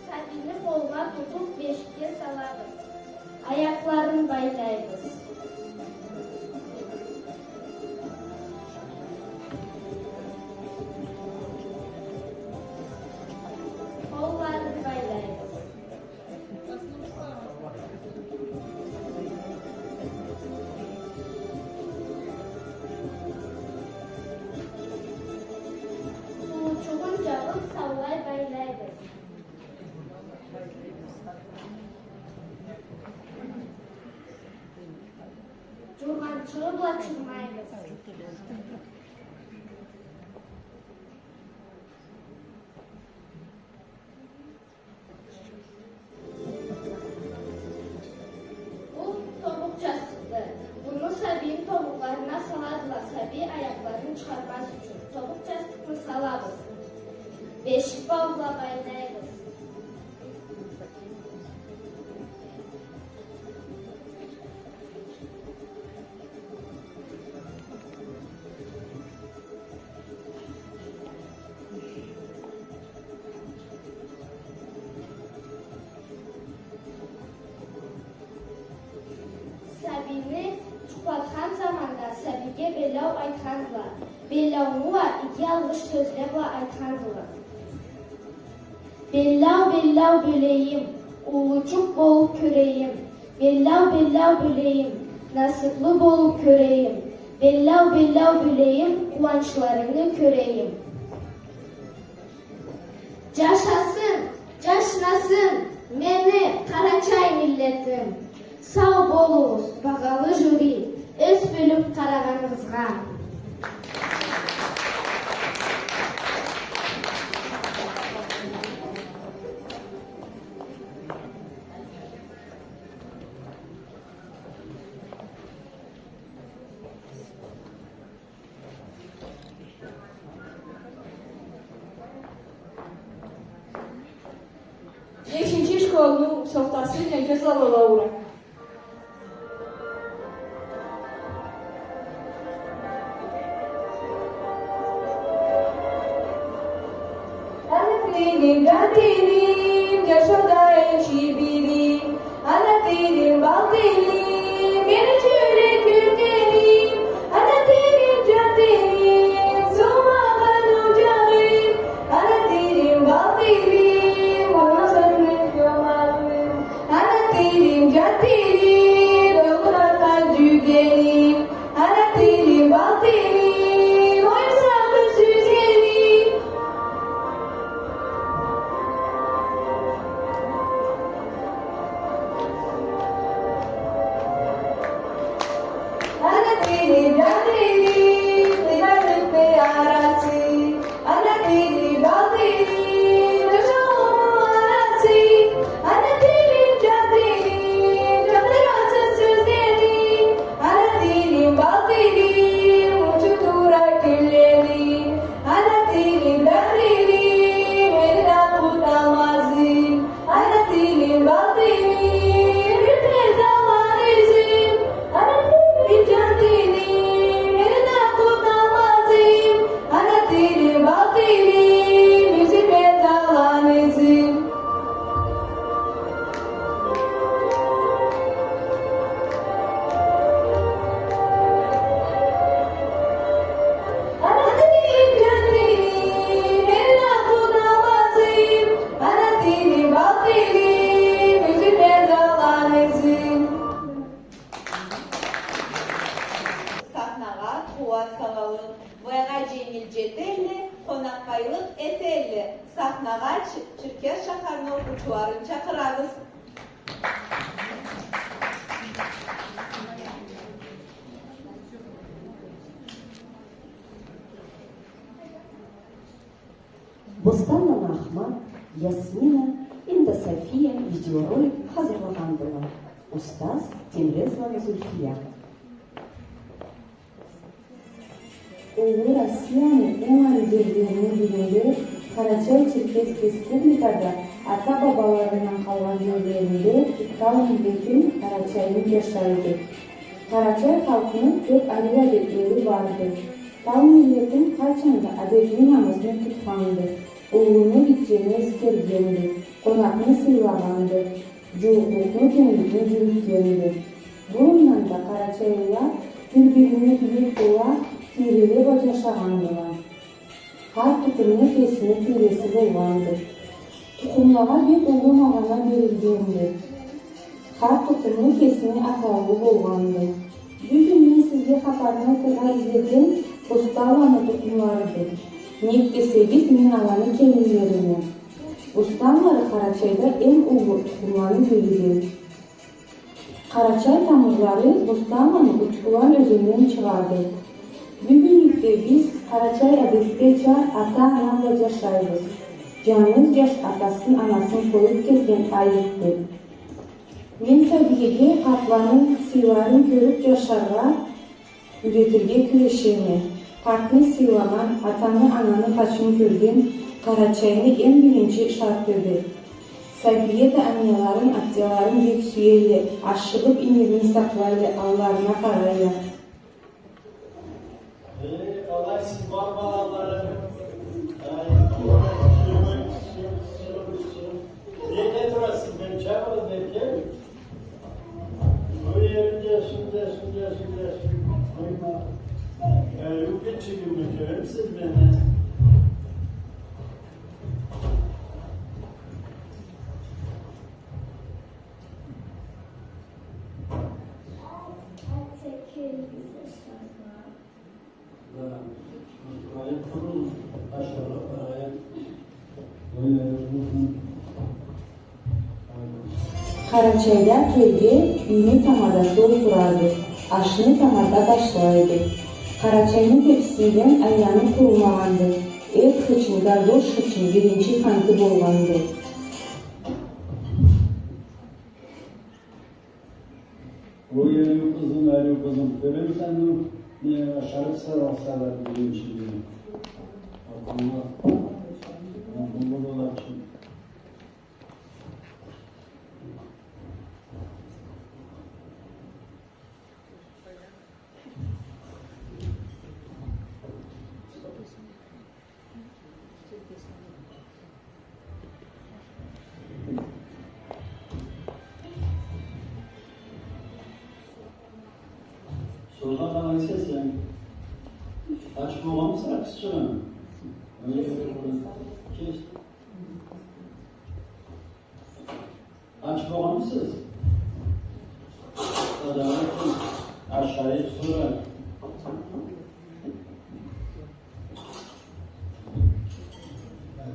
Сабийни къолгъа тутуп, бешикге салабыз. Аякъларын байлайбыз. Къолларын байлайбыз. Сууучугъун джабып, саулай байлайбыз. Джургъанчыгъы бла чырмайбыз. Бу тобукъ джастыкъды. Муну сабийни тобукъларына саладыла, сабий аякъларын чыгъармаз ючюн. Тобукъ джастыкъны салабыз. Бешик бау бла байлайбыз. Сабийни джукълатхан заманда сабийге белляу айтхандыла. Белляуну уа иги алгъыш сёзле бла айтхандыла. Белляу, белляу, бёлейим, Уллучукъ болуп кёрейим, беллау-беллау билейим, насыплы болуп кёрейим, беллау-беллау билейим, къууанчларынгы кёрейим. Джашасын, джашнасын мени Къарачай миллетим! Сау болугъуз, багъалы жюри, эс бёлюп къарагъаныгъызгъа. Бешинчи школну сохтасы Джангёз Лалаура. Ана тилим, джан тилим, джашауда энчи билим. Ана тилим, бал тилим, мени джюрек кёргеним. Ана тилим, джан тилим, сууумагъан оджагъым. Ана тилим, бал тилим, оноу сагъыш ёмагъым. Ана тилим, джан тилим, долдургъан джюгеним. Ана тилим, бал тилим, оюн сагъыш сюйгеним. Ана тилим, джан тилим, къыйналыкъны арасы. Ана тилим, бал тилим, джашаууму манасы. Ана тилим, джан тилим, джандыргъанса сёзлерим. Ана тилим, бал тилим, учуп тура кюнлерим. Ана тилим, джан тилим, мени да къут алмазым. Ана тилим, бал тилим, бир къызгъанч изим. Ана тилим, джан тилим, мени да къут алмазым. Ана тилим, бал тилим, юзюме салгъан изим. Ана тилим, джан тилим, мени да къут алмазым. Ана тилим, бал тилим, юзюме салгъан изим. Сахнагъа къууат салайыкъ. Былайгъа дженгил джетелле, къонакъбайлыкъ этелле. Сахнагъа Ч-, Черкесск шахарны окъуучуларын чакъырабыз. Бостанланы Ахмат, Ясмина, эмда София видеоролик хазырлагъандыла. Устаз Темрезланы Зульфия. Уллу Россияны эм ары джерлерини биринде, Къарачай-Черкесск Республикада ата-бабаларындан къалгъан джерлеринде тау миллетин, Къарачайны джашайды. Къарачай халкъны кёп ариу адетлери барды. Тау миллетин къачан да адетни, намысны тутханды, уллуну, гитчени эсгергенди, къонакъны сыйлагъанды. Джууукълукъну, тенгликни джюрютгенди. Бурундан да къарачайлыла бир-бирине бийик бола, тийреле бла джашагъандыла. Хар тукъумну кесини тийреси болгъанды. Тукъумлагъа бек уллу магъана берилгенди. Хар тукъумну кесини атауугъу болгъанды. Бюгюн мен сизге хапарны айтыргъа излегеним Бостанланы тукъумларыды. Нек десегиз, мен аланы келинлериме. Бостанлары Къарачайда эм уллу тукъумланы бириди. Къарачай тамырлары Бостанланы Учкулан ёзенинден чыгъады. Бюгюнлюкде биз къарачай адетдеча ата-ана бла джашайбыз. Джангыз джаш атасын, анасын къоюп кетген айыпды. Мен сабийге къартланы сыйларын кёрюп джашаргъа юретирге кюрешеме. Къартны сыйламакъ атаны, ананы къачын кёрген Къарачайны эм биринчи шартыды. Сабийге да аннеларын, атяларын бек сюелле, ашыгъып ийирни сакълайла, алларына къарайла. Эй, къалайсыз, бар балаларым? Ай, не эте турасыз, бери чабыгъыз, бери келигиз. Бу еринде, шунда, шунда, шунда, шунда. Къойма. Эй, юкечигими кёремисиз мени? Къарачайда келге юйню тамадасы олтурады, ашны тамада башлайды. Къарачайны тепсисинден айланып къурулмагъанды. Эт хычын, гардош хычын биринчи ханты болгъанды. Ой, ариу къызым, ариу къызым, кёремисе сен, не, ашарыкъ сала, сала биринчи. Акъыллы. Акъыллы болачы. Сора къалай эсе сен? Ач болгъанмыса, къызчыгъым? Кес. Ач болгъанмысыз? Къадагъы ашайыкъ сора.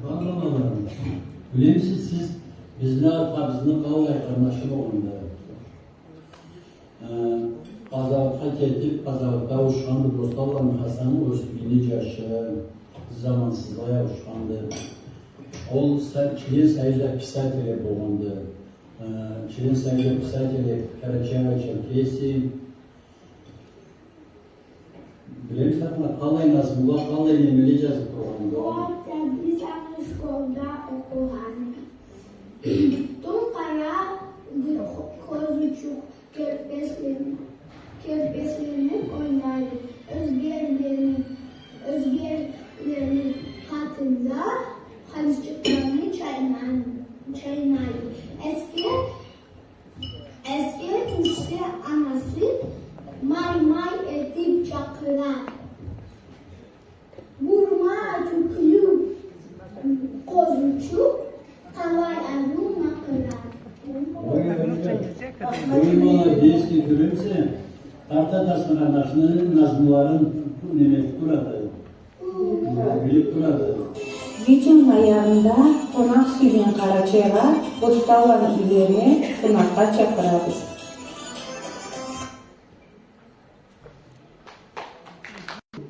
Къурман Рамазан, билемисиз сиз бизни атабызны къаллай къарнашы болгъанды? Э, къазауатха кетип, къазауатда ауушханды Босталаны Хасанны Осмийни джашы, замансызлай ауушханды. Ол са-, член Союза писателей болгъанды. Э, член Союза писателей Карачаево-Черкесии. Билемисе, Ахмат, къаллай назмула, къаллай немеле джазып тургъанды? Ол биз аны школда окъугъан. Тум къара къозучукъ керпеслени, керпеслени ойнайды. Ёзгелени, ёзгелени къатында къазычыкъланы чайнай-, чайнайды. Эски Эсге тюшсе анасы, май-май этип чакъыра. Бурма тюклю къозучукъ къалай ариу макъыра. Ой, ой, ой. Ой, молодец, кёремисе. Къарт атасына къарнашыны назмуларын неме этип турады. Билип турады. Видеону аягъында къонакъ сюйген Къарачайгъа Босталаны юйлерине къонакъгъа чакъырабыз.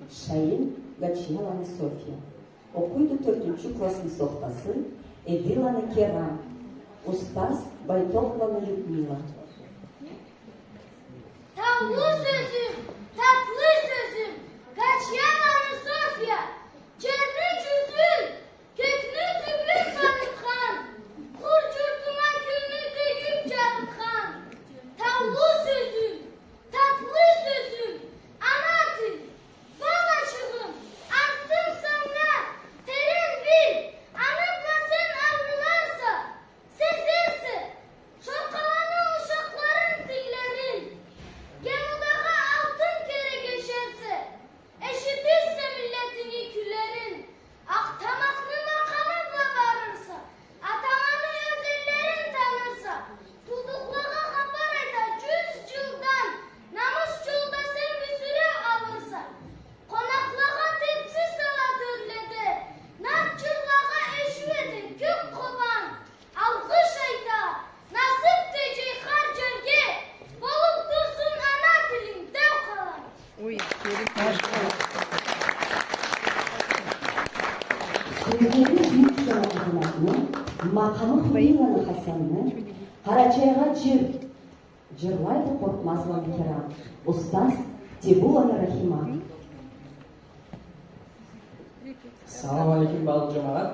Шаир Гачияланы Софья. Окъуйду тёртюнчю классны сохтасы Эдиланы Керам, устаз Байтокланы Людмила. Таулу сёзюм, татлы сёзюм, Гачияланы Софья, джерни джюзюн, кёкню тюбюн танытхан, къур джуртума кюлню тёгюп джарытхан. Таулу сёзюм, татлы сёзюм, ана тил, балачыгъым, артым санга, терен бил, аны бла сен ангыларса, сезерсе, Шоркъаланы ушакъларын, тиллерин, Гемудагъы алтын кереге эшерсе, эшитирсе миллетинги кюйлерин, Акътамакъны макъамы бла барырса, аталаны ёзенлерин танырса, туудукълагъа хапар айта джюз джылдан, намыс джолда сен бир сюрев алырса, къонакълагъа тепси сала тёрледе, нарт джырлагъа эшюу эте кёк Къобан. Алгъыш айта, насып теджей хар джерге, болуп турсун ана тилинг деу къалай. Ой, керим. Сёзлери Сюйюк Джангызматны, макъамы Хуниланы Хасанны, Къарачайгъа джыр, джырлайды Къоркъмазланы Керам, устаз Тебуланы Рахима. Салам алейкум, багъалы джамагъат.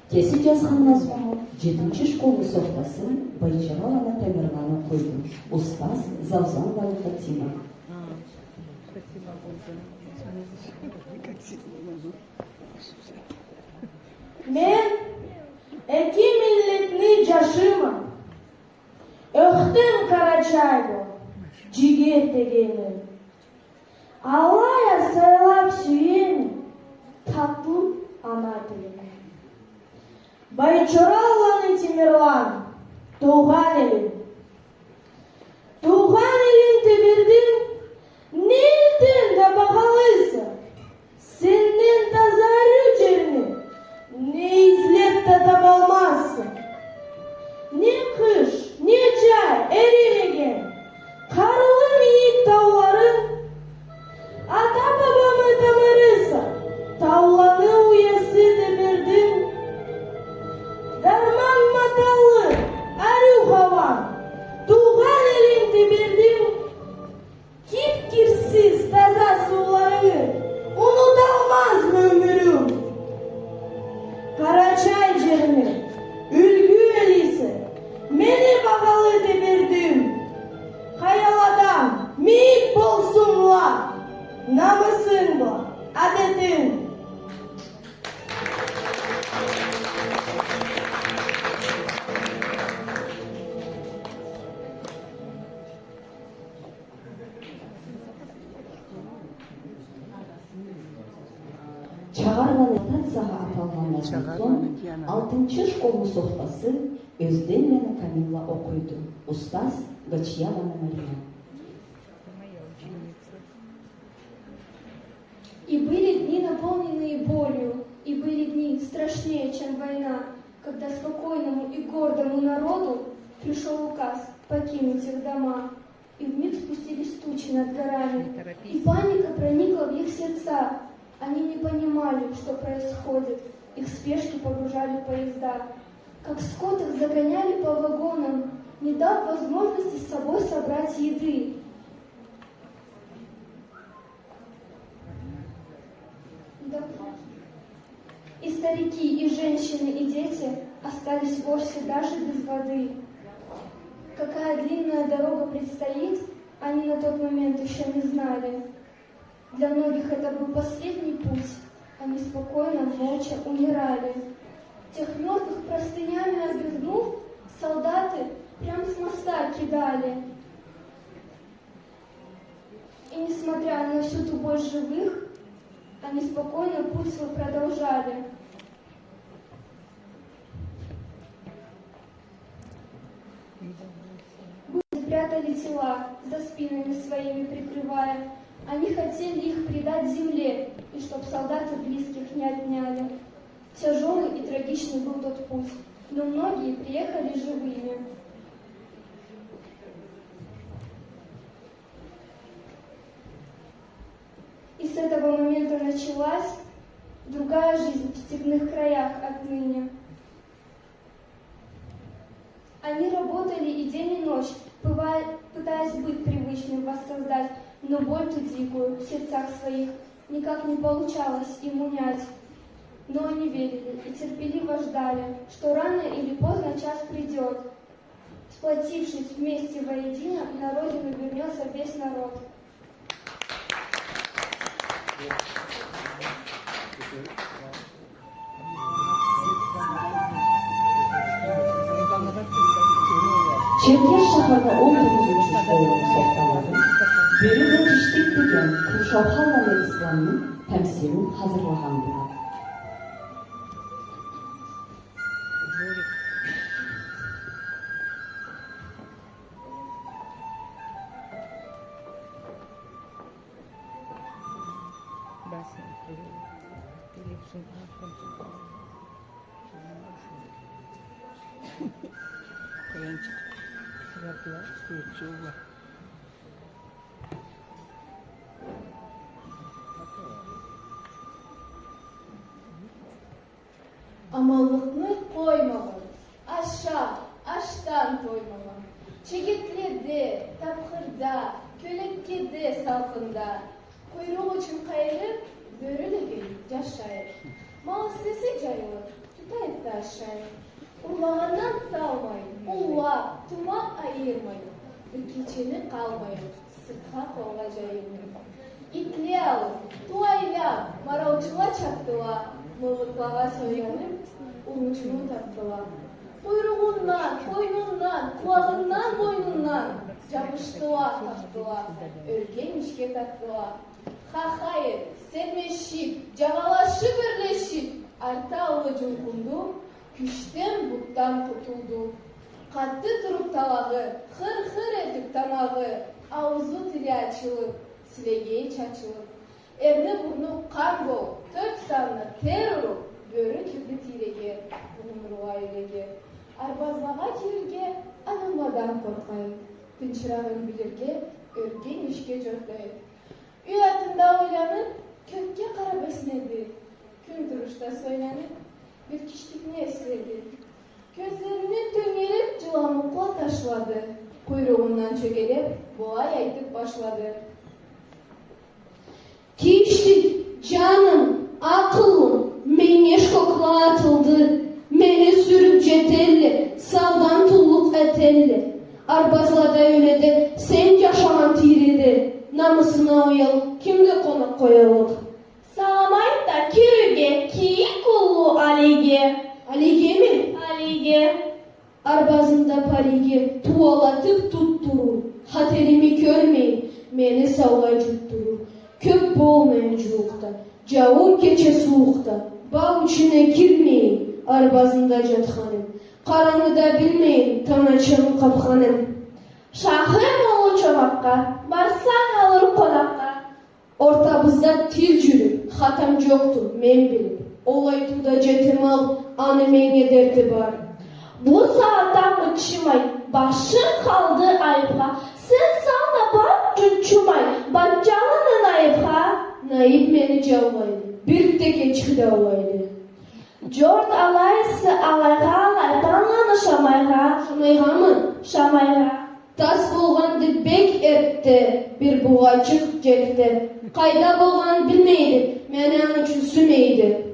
Кеси джазгъан мазмуну джетинчи школну сохтасы Байчораланы Тамерланы окъуйду. Устаз Заузанованы Фатима. Мен эки миллетни джашыма. Ёхтем къарачай бла джигер тегеним. Алай а сыйлап сюеме татлы ана тилиме. Байчораланы Темирлан, туугъан элим. Туугъан элим Тебердим, не элден да багъалыса. Сенден таза ариу джерни не излеп да табалмазса. Не къыш, не джай эримеген къарлы мийик тауларынг ата-бабамы тамырыса, тауланы уясы Тебердим. Дарман ма татлы ариу хауанг, туугъан элим Тебердим. Кир-кирсиз таза сууларынгы унуталмазма ёмюрюм. Къарачай джерни юлгю элисе мени багъалы Тебердим. Хаяладан мийик болсунла намысынг бла адетинг. Чагъарланы нотациягъа аталгъандан сонг, алтынчы школну сохтасы Ёзденланы Камилла окъуйду. Устаз Гачияланы Марьям. И были дни, наполненные болью, и были дни страшнее, чем война, когда спокойному и гордому народу пришёл указ покинуть их дома. И вмиг спустились тучи над горами, и паника проникла в их сердца. Они не понимали, что происходит. Их в спешке погружали в поезда. Как скот их загоняли по вагонам, не дав возможности с собой собрать еды. И старики, и женщины, и дети остались вовсе даже без воды. Какая длинная дорога предстоит, они на тот момент ещё не знали. Для многих это был последний путь. Они спокойно, молча умирали. Тех мёртвых простынями обернув, солдаты прям с моста кидали. И несмотря на всю ту боль живых, они спокойно путь свой продолжали. Прятали тела, за спинами своими прикрывая. Они хотели их предать земле, и чтоб солдаты близких не отняли. Тяжёлый и трагичный был тот путь, но многие приехали живыми. И с этого момента началась другая жизнь в степных краях отныне. Они работали и день, и ночь, пыва-, пытаясь быт привычный воссоздать, но боль ту дикую в сердцах своих никак не получалось им унять. Но они верили и терпеливо ждали, что рано или поздно час придёт. Сплотившись вместе воедино, на родину вернётся весь народ. Черкес шахарда он тогъузунчу школну сохталары «Бёрю да тиштик» деген Куршауханланы Исламны тамсилин хазырлагъандыла. Аманлыкъны къоймагъан, ашап, ашдан тоймагъан, чегетледе, тапхырда, кёлеккеде, салкъында, къуйрукъ учун къайырып, бёрю дегенлей джашайыр. Мал истесе джайылыб, тута этди ашай. Урлагъандан туталмай, уллаб, тумакъ айырмай, бир кечени къалмай, сыртха къолгъа джайылмай. Итле алыб, тууайлаб, маралчыла чабдыла, мылгъытлагъа сайланыб, урунчуну табдыла. Къуйругъундан, къойнундан, къулагъындан, бойнундан джабышдыла, къакъдыла, ёрге-мюйюшге тартдыла. Хахай этиб, сермешиб, джагъалашыб, ёрлешиб, арты-аллы джулкъунду, кючден, бутдан къутулду. Къатды туруб талагъы, хыр-хыр этиб тамагъы, аузу-тили ачылыб, силегейи чачылыб. Эрни-бурну къан болуб, тёрт санны тер уруб, бёрю кирди тийреге, бугъундургъа юйлеге. Арбазлагъа кирирге адамладан къоркъа эди. Тынчырагъын билирге, ёрге-мюйюшге джорта эди. Юй артында ойланыб, кёкге къараб эсинеди. Кюн турушда сойланыб, бир киштикни эследи. Кёзлерини тёнгереб, джыламукъла ташлады. Къуйругъундан чёгелеб, былай айтыб башлады. Киштик, джаным, акъылым, меннге шкокла атылды. Мени сюрюб джетелле, саудан туллукъ этелле. Арбазлада, юйледе, сен джашагъан тийреде, намысынга уялыб, кимди къонакъ къояллыкъ? Салам айт да, кир юйге, кийик уллу Алиге. Алигеми? Алиге. Арбазында париге тууалатыб тутдурур, хателими кёрмей, мени саулай джутдурур. Кёб болмайын джууукъда, джауун кече сууукъда, бау ичине кирмейин, арбазында джатханым. Къарангыда билмейин, тангачамы къабханым. Шахым уллу Чомакъгъа, барсанг алыр къонакъгъа. Ортабызда тил джюрюб, хатам джокъду, мен билиб. Ол айтыуда джетим ал, аны меннге дерти бар. Бу сагъатда мычымай, башым къалды айыбха. Сен сал да бар, джунчумай, бар джанынг айыбха. Наиб мени джаулайды, бир да кеч хыдаулайды. Джорт алайса алайгъа, алай панланы Шамайгъа. Шамайгъамы? Шамайгъа. Тас болгъанды бек эртде, бир бугъачыкъ джерде. Къайда болгъанын билмейди, мени аны ючюн сюймейди.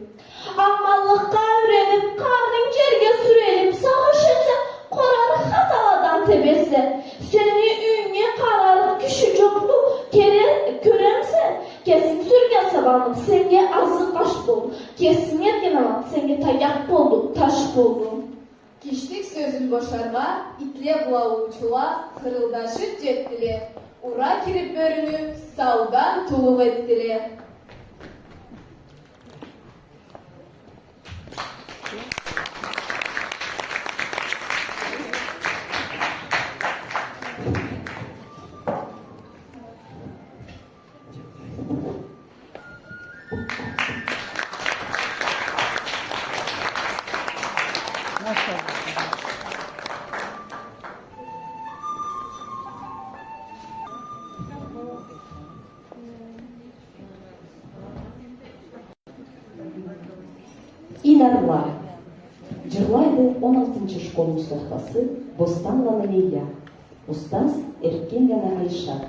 Аманлыкъгъа юрениб, къарнынг джерге сюрелиб, сагъыш этсенг, къорарыкъ хаталадан тебесе. Сени юйюнге къарарыкъ киши джокъду, кере-, кёремисе, кесинг сюрген сабанлыкъ сеннге азыкъ аш болду, кесинг этген аман сеннге таякъ болду, таш болду. Киштик сёзюн бошаргъа, итле бла уллучула хырылдашыб джетдиле. Ура кириб бёрюню саудан тулукъ этдиле. Инарла. Джырлайды он алтынчы школ мусахбасы Бостанланы Лейля. Устаз Эркенланы Айшат.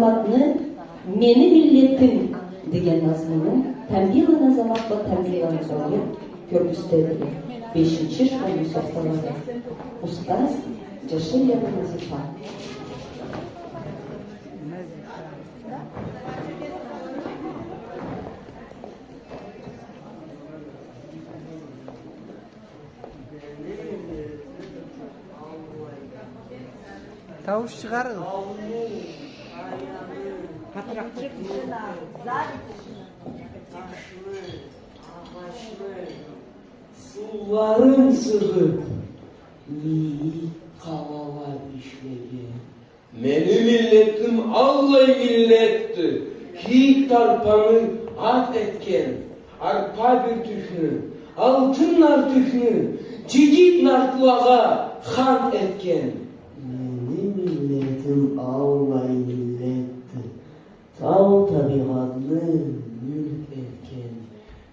Атны «Мени миллетим» деген назмуну Тамбийланы Азамат бла Тамбийланы Зауир кёргюзтедиле. Бешинчи школну сохталары. Устаз Джаширланы Назифа. Таууш чыгъарыгъыз. Къатыракъ. Сууларын сыгъып, мийик къалала ишлеген. Мени миллетим аллай миллетди, кийик тарпаны ат этген, арпа бюртюкню, алтын нартюхню, джигит нартлагъа хант этген. Мени миллетим аллай миллетди, тау табигъатны мюлк этген,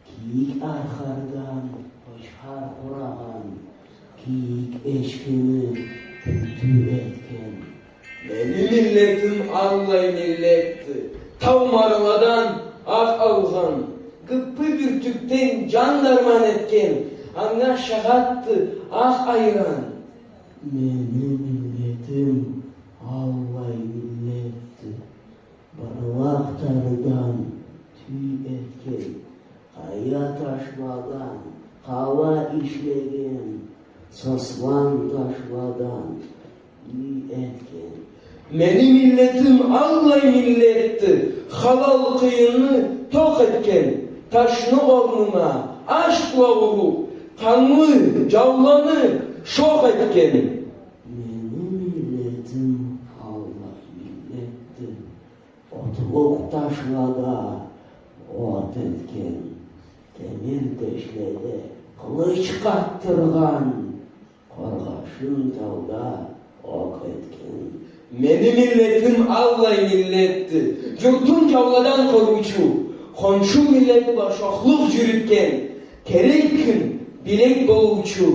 кийик архардан къочхар къурагъан, кийик эчкини тютю этген. Мени миллетим аллай миллетди, тау мараладан акъ алгъан, гыппы бюртюкден джан дарман этген, анга шагъатды акъ айран. Мени миллетим аллай миллетди, барлакъ тарыдан тюй этген, къая ташладан къала ишлеген, саслан ташладан юй этген. Мени миллетим аллай миллетди, халал къыйынны токъ этген, ташны орнуна аш бла уруп, къанлы джауланы шокъ этген. Мени миллетим аллай миллетди, отлукъ ташлада от этген, темир тешледе къылыч къатдыргъан, къоргъашын тауда окъ этген. Мени миллетим аллай миллетди, джуртун джауладан къоруучу, хоншу миллет бла шохлукъ джюрютген, керек кюн билек болуучу.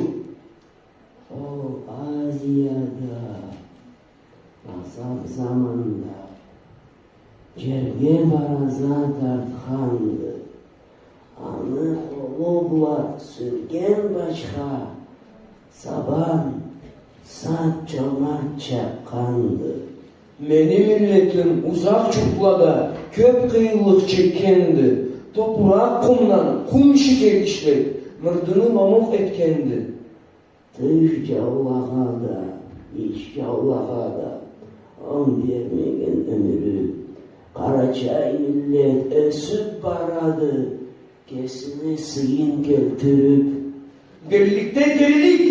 Ол Азияда азакъ заманда джерге бараза тартханды. Аны къолу бла сюрген бачха, сабан сат чомарт чакъгъанды. Мени миллетим узакъ джуртлада кёп къыйынлыкъ чекгенди. Топуракъ къумдан къум шекер ишлеп, мырдыны мамукъ этгенди. Тыш джаулагъа да, ич джаулагъа да онг бермеген ёмюрю, къарачай миллет ёсюп барады, кесини сыйын келтирип. Бирликде тирилик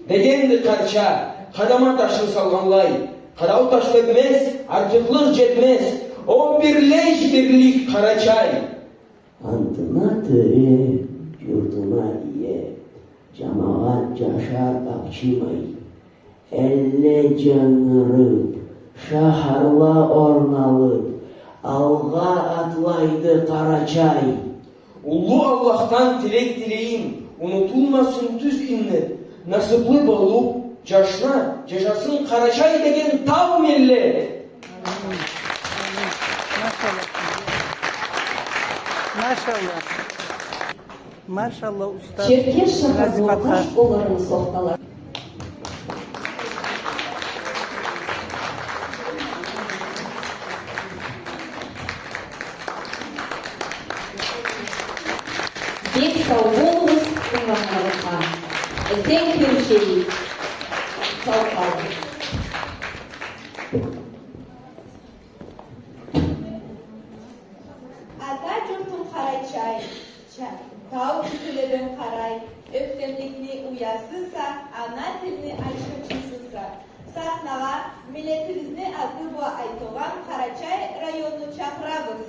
дегенди къарча, къадама ташны салгъанлай, къадау таш тёгмез, артыкълыкъ джетмез, о, бирлеш, бирлик, Къарачай. Антына тёре, джуртуна ие, джамагъат джашар апчымай. Элле джангырып, шахарла орналып, алгъа атлайды Къарачай. Уллу Аллахдан тилек тилейим, унутулмасын тюз иннет, насыплы болуп, джашла, джашасын Къарачай деген тау миллет. Машаллах. Машаллах. Машаллах, устаз. Черкес шахарны къош къолларыны сохтала. Бек сау болугъуз, тынгылагъаныгъызгъа. Эсен кёрюшейик. Сау къалыгъыз. Ата джуртум Къарачай, ча-, тау тюпеледен къарай, ёхтемликни уясыса, ана тилни ачхычысыса. Сахнагъа миллетибизни аты бла айтылгъан Къарачай районну чакъырабыз.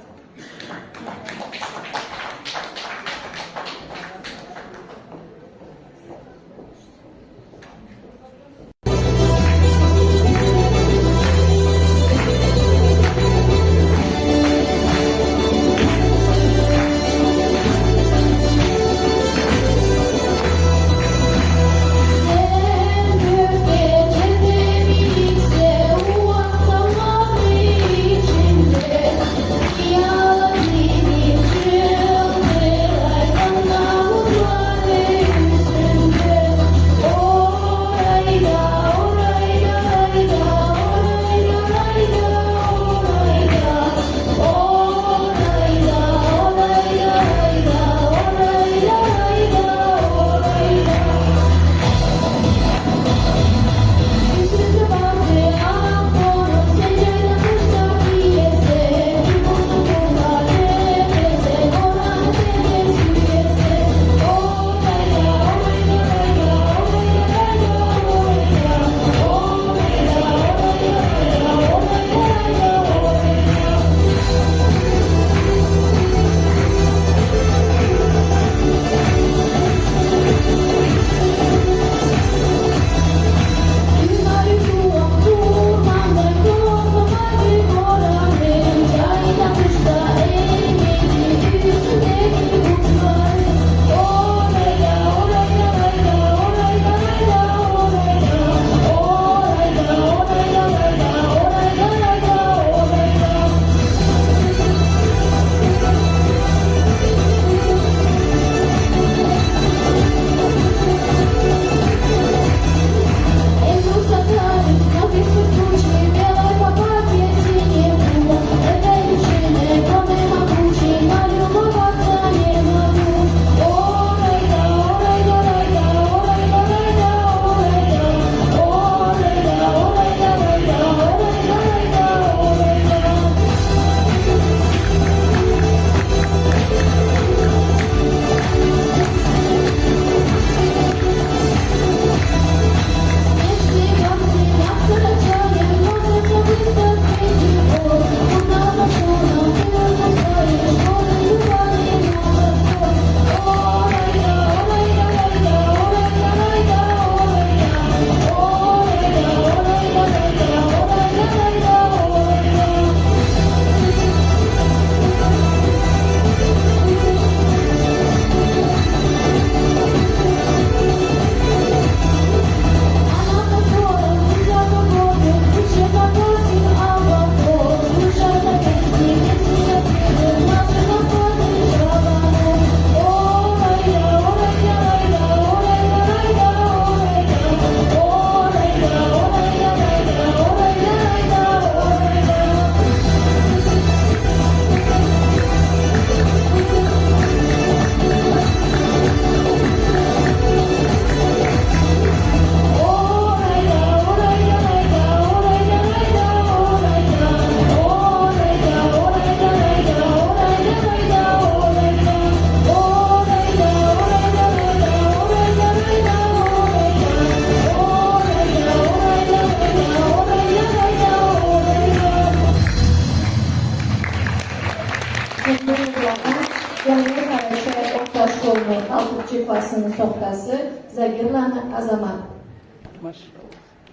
сохтасы Загирланы Азамат.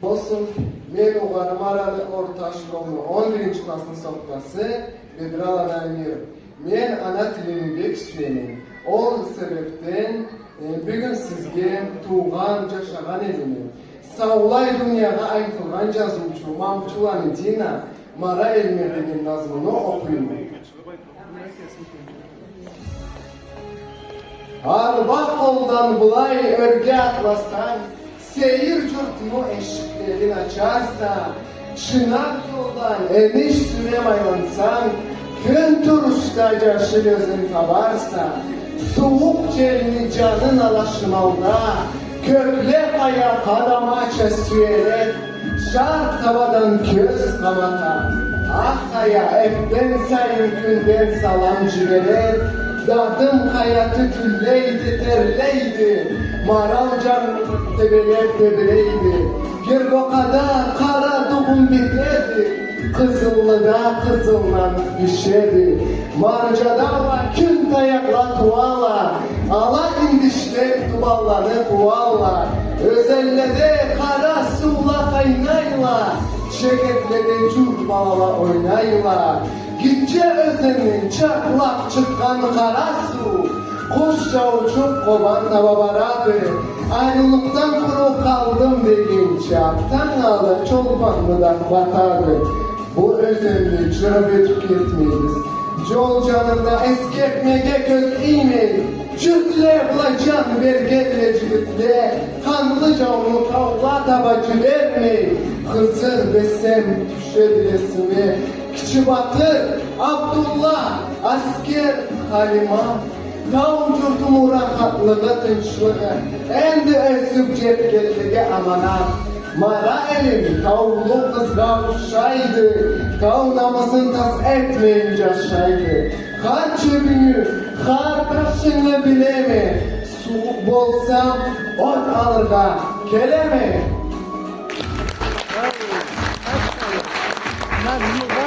Болсун, мен Огъары Мараны орта школну он биринчи классны сохтасы Бедраланы Альмира. Мен ана тилими бек сюеме. Ол себебден, э, бюгюн сизге туугъан, джашагъан элими, саулай дуниягъа айтылгъан джазыучу Мамчуланы Дина «Мара элиме» деген назмуну окъуйма. Арба къолдан былай ёрге атласанг, сейир джуртну эшиклерин ачарса, чынар джолдан эниш сюре айлансанг, кюн турушда джашил ёзен табарса, сууукъ джелни джанын ала шималда, кёкле къая къадамача сюеле, шаркъ табадан кёз къабата. Акъ къая эртден сайын кюнден салам джибере, Дадым къая тютюнлейди, терлейди, Марал джангылы себелеп тебирейди. Гирбокъада къара дугъум битеди, Къызыллыда къызылланып бишеди. Марджада уа кюн таякъла тууалла, ала индишле тубанланы къууалла. Ёзенледе къара суула къайнайла, чегетледе джурт балала ойнайла. Гитче ёзенни чакълап чыкъгъан къара суу, къушча учуп къобан таба барады. Ариулукъдан къуру къалдым дегинча, танг ала Чолпанлыдан батады. Бу ёзенни джырып ётюп кетмегиз. Джол джанында эсгертмеге кёз иймей, джюзле бла джан бергенле джигитле, къанлы джауну таула таба джибермей, Хызыр десем тюшеди эсиме. Кичи Батыр, Абдулла, Аскер, Халима. Тау джуртуму рахатлыгъы, тынчлыгъы энди ёсюп джетгенлеге аманат. Мара элим таулу къызгъа ушайды, тау намысын тас этмейин джашайды. Хар чёбюнгю, хар ташынгы билеме, сууукъ болсам, от алыргъа келеме. Назмугъа.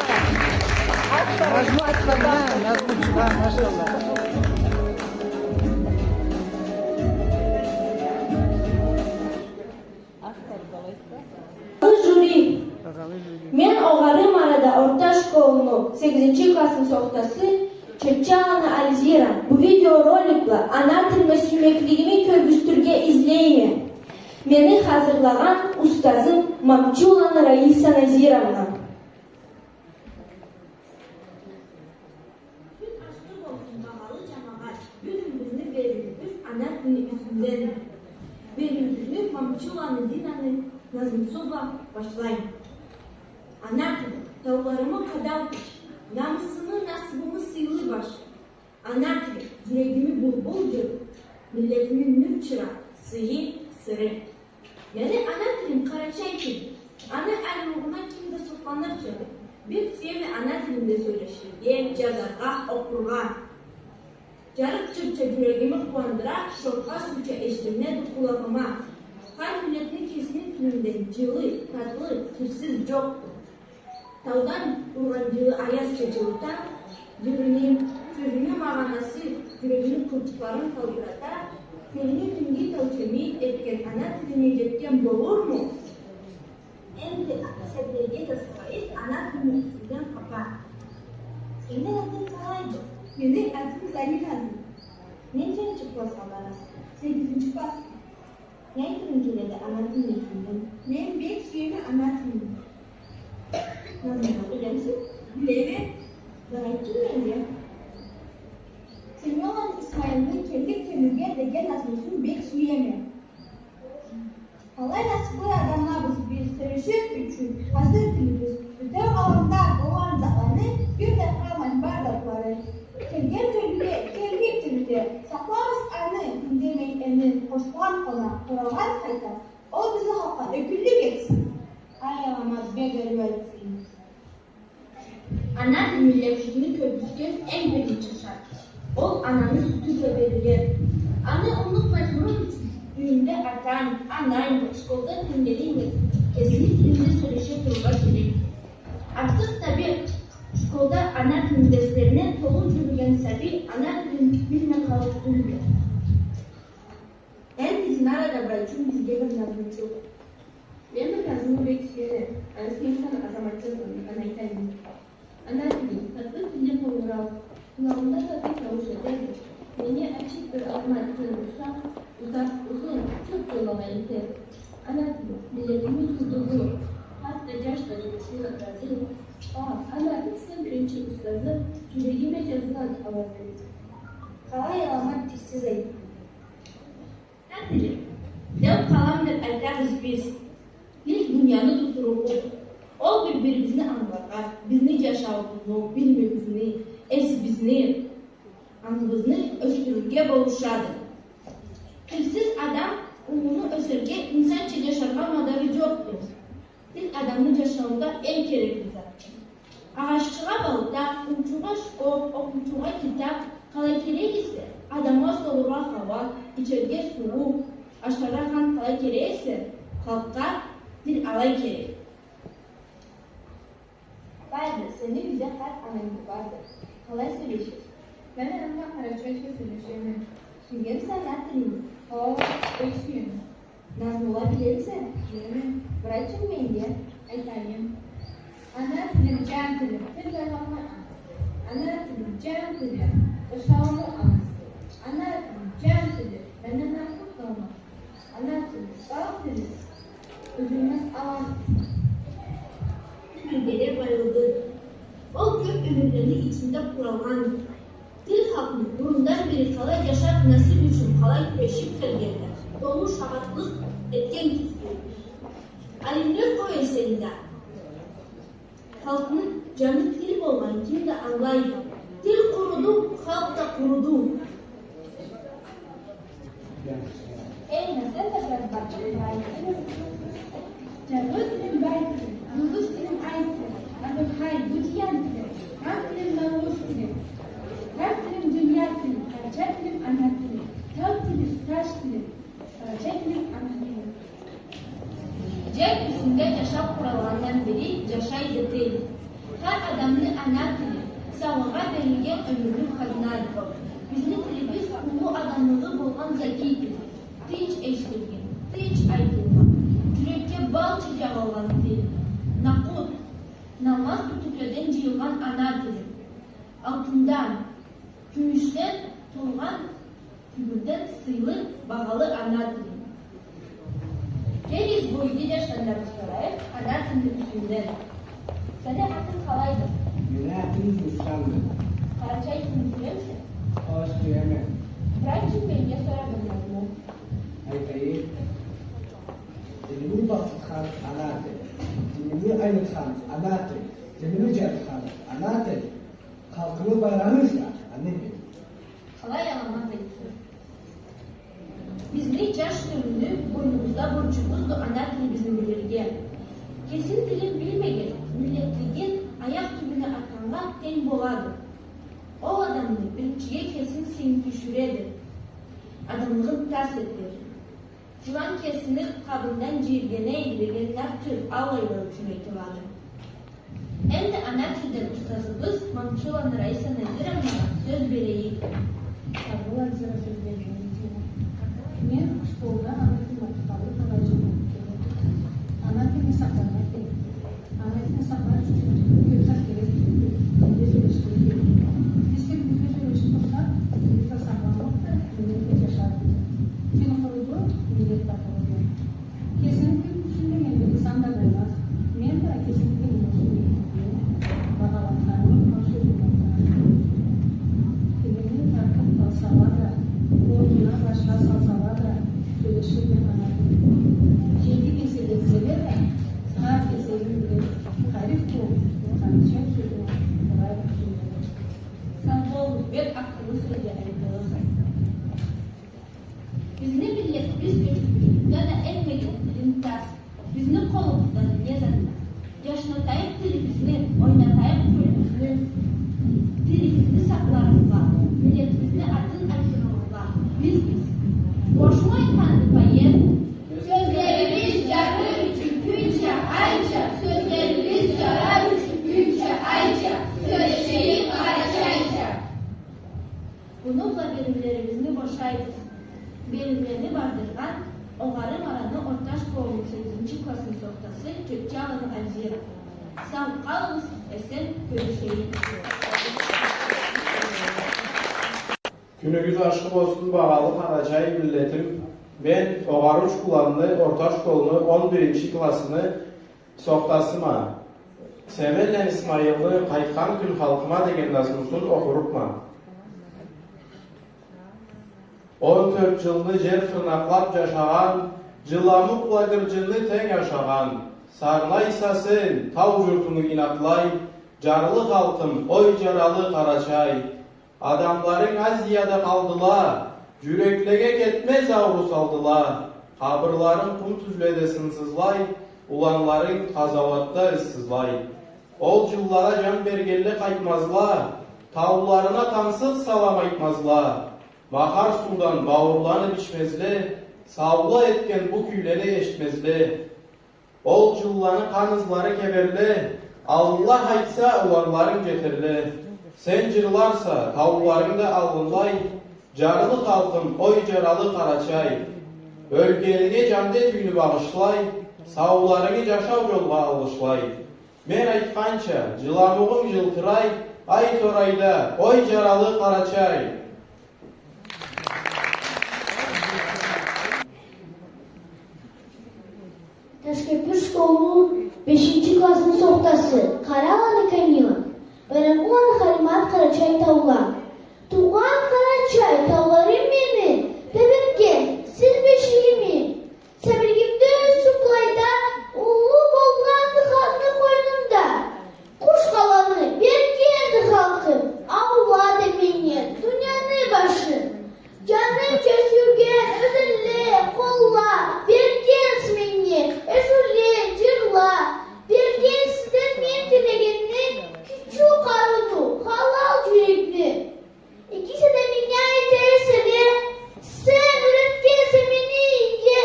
Назму асланнга, назмучугъа, машалла. Багъалы жюри. Мен Огъары Марада орта школну сегизинчи классны сохтасы Чачаланы Альзира. Бу видеоролик бла ана тилиме сюймеклигими кёргюзтюрге излейме мени хазырлагъан устазым Мамчуланы Раиса Назировна. Кюн ашхы болсун, багъалы джамагъат, бюгюн бизни бериуюбюз ана тили юсюнден. Бериуюбюзню Мамчуланы Динаны назмусу бла башлайма. Ана тил, тауларымы къадал таш, намысымы, насыбымы сыйлы баш. Ана тил, джюрегими булбул джыры, миллетими нюр чырагъы, сыйы, сыры. Мени ана тилим къарачай тил. Аны ариулугъуна ким да сукъланырча, бек сюеме ана тилимде сёлеширге, джазаргъа, окъургъа. Джарыкъ джырча джюрегими къууандыра, шоркъа суууча эшитилинеди къулагъыма. Хар миллетни кесини тилинден джылы, татлы, кирсиз джокъду. Таудан ургъан джылы аязча джылыта, джырыны, сёзюню магъанасы джюрегини къылчыкъларын къалтырата, кёлню тюнге тауча мейит этген ана тилине джетген болурму? Энди сёлеширге да сорайыкъ ана тилини юсюнден хапар. Сени атынг къалайды? Мени атым Заринады. Мен ненчинчи классха бараса? Сегизинчи классха. Не айтырынг келеди ана тилни юсюнден? Мен бек сюеме ана тилни. Назмуну билемисе? Билеме. Бир айтчы меннге. Семёнланы Исмаилни «Келдик келиуге» деген назмусун бек сюеме. Къалай насыблы адамлабыз биз, сёлешир ючюн хазыр тилибиз. Бютеу гъаламда болгъан затланы бир да къалмай бар затлары. Келген тёлюге, келмек тёлюге, сакълабыз аны, индемей эмин, къошхан къонакъ, къорагъан къайта, ол бизни халкъгъа ёкюнлюк этсин. Ай, аламат, бек ариу айтдынг. Ана тил миллетликни кёргюзтген эм биринчи шарт. Ол ананы сютю бла бериле. Аны унутмай турур ючюн, юйюнгде атанг, ананг, школда тенгеринг бла кесини тилинде сёлеше турургъа керек. Артыкъ да бек школда ана тилни дерслерине толу джюрюген сабий ана тилин билмей къаллыкъ тюлдю. Сен ара да, братчым, бизге бир назмучукъ. Мен бир назму бек сюеме, аны сен сагъа, Азаматчыкъ, айтайым. Ана тилим, татыу тилли къонгурау, къулагъымда татыу таууш этеди. Мени ачып бир алматы тилим ушап, узакъ, узун, кёп джоллагъа элтеди. Ана тилим, миллетими джулдузу, хатда джаш да джумушну образы. О, ана тил, сен биринчи устазы, джюрегиме джазылгъан ауазы. Къалай аламат тилсиз айтхан. Ана тилим. Тил къалам деб айтабыз биз. Тил дунияны тутуру. Ол бир-бирибизни ангыларгъа, бизни джашауубузну, билимибизни, эсибизни, ангыбызны ёсдюрюрге болушады. Тилсиз адам уллу ёсерге, инсанча джашаргъа мадари джокъду. Тил адамны джашауунда эм керекли затды. Агъаччыгъа балта, унчугъа шкоп, окъуучугъа китаб къалай керек эсе, адамгъа солургъа хауа, ичерге суу, ашаргъа къан къалай керек эсе, халкъгъа тил алай керек. Барды, сени юйде къарт ананг барды. Къалай сёлешесе? Мен анамгъа къарачайча сёлешеме. Сюйгенмисе ана тилинги? Хо, бек сюеме. Назмула билемисе? Билеме. Бир айтчы меннге, айтайым. Ана тилим, джан тилим, тил байлауну анасы. Ана тилим, джан тилим, джашауну анасы. Ана тилим, джан тилим, менден артыкъ къалмаз. Ана тилим, бал тилим, юзюлмез алан. Тил бир дерин байлыкъды. Ол кёп ёмюрлени ичинде къуралгъан. Тил халкъны бурундан бери къалай джашаб, насыб ючюн къалай кюрешиб келгенле, долу шагъатлыкъ этген кесиб. Алимле кёб эсе да, халкъны джаны тил болгъанын ким да ангылайды. Тил къуруду, халкъ да къуруду. Эй, насен да бир аз бакъгъын къарайыкъ. Джарлы тилим, бай тилим, юлдуз тилим, ай тилим, Абылхай, бу джиян тилим, къан тилим, налгъус тилим, къарт тилим, дуния тилим, къарачай тилим, ана тилим, тау тилим, таш тилим, къарачай тилим, ана тилим. Джер юсюнде джашаб къуралгъандан бери джашайды тил. Хар адамны ана тили, саугъа берилген ёмюрлюк хазнады. Бизни тилибиз уллу адамлыгъы болгъан закий тил. Тынч эшитилген, тынч айтылгъан, джюрекге бал чыгъалгъан тил. Накъут, налмаз бюртюкледен джыйылгъан ана тили. Алтындан, кюмюшден толгъан, тюбюрден сыйлы, багъалы ана тилим. Кел, изгойди джашдан да бир сорайыкъ ана тилни юсюнден. Сени атынг къалайды? Мени атым Ислам. Къарачай тилни сюемисе? Хо, сюеме. Бир айтчы меннге, сора бир назму. Айтайым. Тилими басдыртхан ана тил, тилими айнытхан ана тил, тилими джарытхан ана тил. Халкъымы байрамыса, аны бил. Къалай аламат айтхан. Бизни, джаш тёлюню, бойнубузда борчубузду ана тилибизни билирге. Кесини тилин билмеген, миллетлигин аякъ тюбюне атханнга тенг болады. Ол адамны биринчиге кесин сыйын тюшюреди. Адамлыгъын тас этеди. Джылан кесини къабындан джийиргенеди деген нарт сёз аллайла ючюн айтылады. Энди ана тилден устазыбыз Мамчуланы Раиса Назировнагъа сёз берейик. Сау бол, Азира, сёз бергенинг ючюн. Мен школда ана тилни окъугъанлы талай джыл болуб келеме. Ана тилни сакъларгъа керекди. Ана тилни сакъларгъа кёб зат керек тюлдю. Тилде сёлеширге керек. Биз тилибизде сёлешиб турсакъ, тилибиз да сакъланныкъды, миллет да джашарыкъды. Тил къуруду, миллет да къуруду. Кесини тилин тюсюнмегенле инсан да болмаз. Мен да кесими тилими тюсюнмегенлени багъалатханым, ол сёзню айтханым. Тилимни тартыб алсала да, орнуна башха салсала да, сёлеширме ана тилде. Джети кесек этселе да, хар кесегим бла хариф болуб, къарачай сёзню къурайым. Сау болугъуз, бек акъыллы сёзле айтдыгъыз. Бизни миллетибиз кёчюрюб да энмеген тилин тас. Бизни къолубузда не зат бар? Джашнатайыкъ тилибизни, ойнатайыкъ тёлюбюзню. Тилибизни сакъларыкъла, миллетибизни атын айтдырырыкъла. Биз, биз. Къошуу айтханды поэт. Сёзлерибиз джарлы ючюн кюнча, айча, сёзлерибиз джарар ючюн кюнча, айча, сёлешейик къарачайча. Муну бла беримлерибизни бошайбыз. Беримлени бардыргъан Биринчи классны сохтасы Чотчалова Альзира. Сау къалыгъыз, эсен кёрюшейик. Кюнюгюз ашхы болсун, багъалы Къарачай миллетим. Мен Огъары Учкуланны орта школну он биринчи классыны сохтасыма. Семенланы Исмайылны «Къайтхан кюн халкъыма» деген назмусун окъурукъма. Он тёрт джылны джер тырнакълап джашагъан, джыламукъла гырджынны тенг ашагъан, сарнайса сен, тау джуртунгу инатлай, джарлы халкъым, ой, джаралы Къарачай. Адамларынг Азияда къалдыла, джюреклеге кетмез ауру салдыла. Къабырларынг къум тюзледе сынсызлай, уланларынг къазауатда ызсызлай. Ол джыллагъа джан бергенле къайтмазла, тауларына тансыкъ салам айтмазла. Махар суудан бауурланып ичмезле, саула этген бу кюйлени эшитмезле. Ол джылланы къан ызлары кеберле, Аллах айтса, уланларынг джетерле. Сен джырларса, тауларынг да алгъынлай, джарлы халкъым, ой, джаралы Къарачай. Ёлгенинге джандет юйню багъышлай, сауларынгы джашау джолгъа алгъышлай. Мен айтханча, джыламугъунг джылтырай, ай торайда, ой, джаралы Къарачай. Ташкепир школну бешинчи классны сохтасы Къараланы Камила. Байрамкъуланы Халимат. Къарачай таула. Туугъан Къарачай тауларым мени, тебретген сиз бешигими. Себиргимде ёсюп былайда, уллу болгъанды халкъны къойнунда. Къуш къаланы бергенди халкъым, аулады меннге дунияны башы. Джанымча сюйген ёзенле, къолла бергенсиз меннге, эшюуле, джырла. Бергенсиз сизден мен тилегенни, кючю къарыуду, халал джюрекни. Экиси да меннге айта эселе, сен юйретгенсе мени ийге,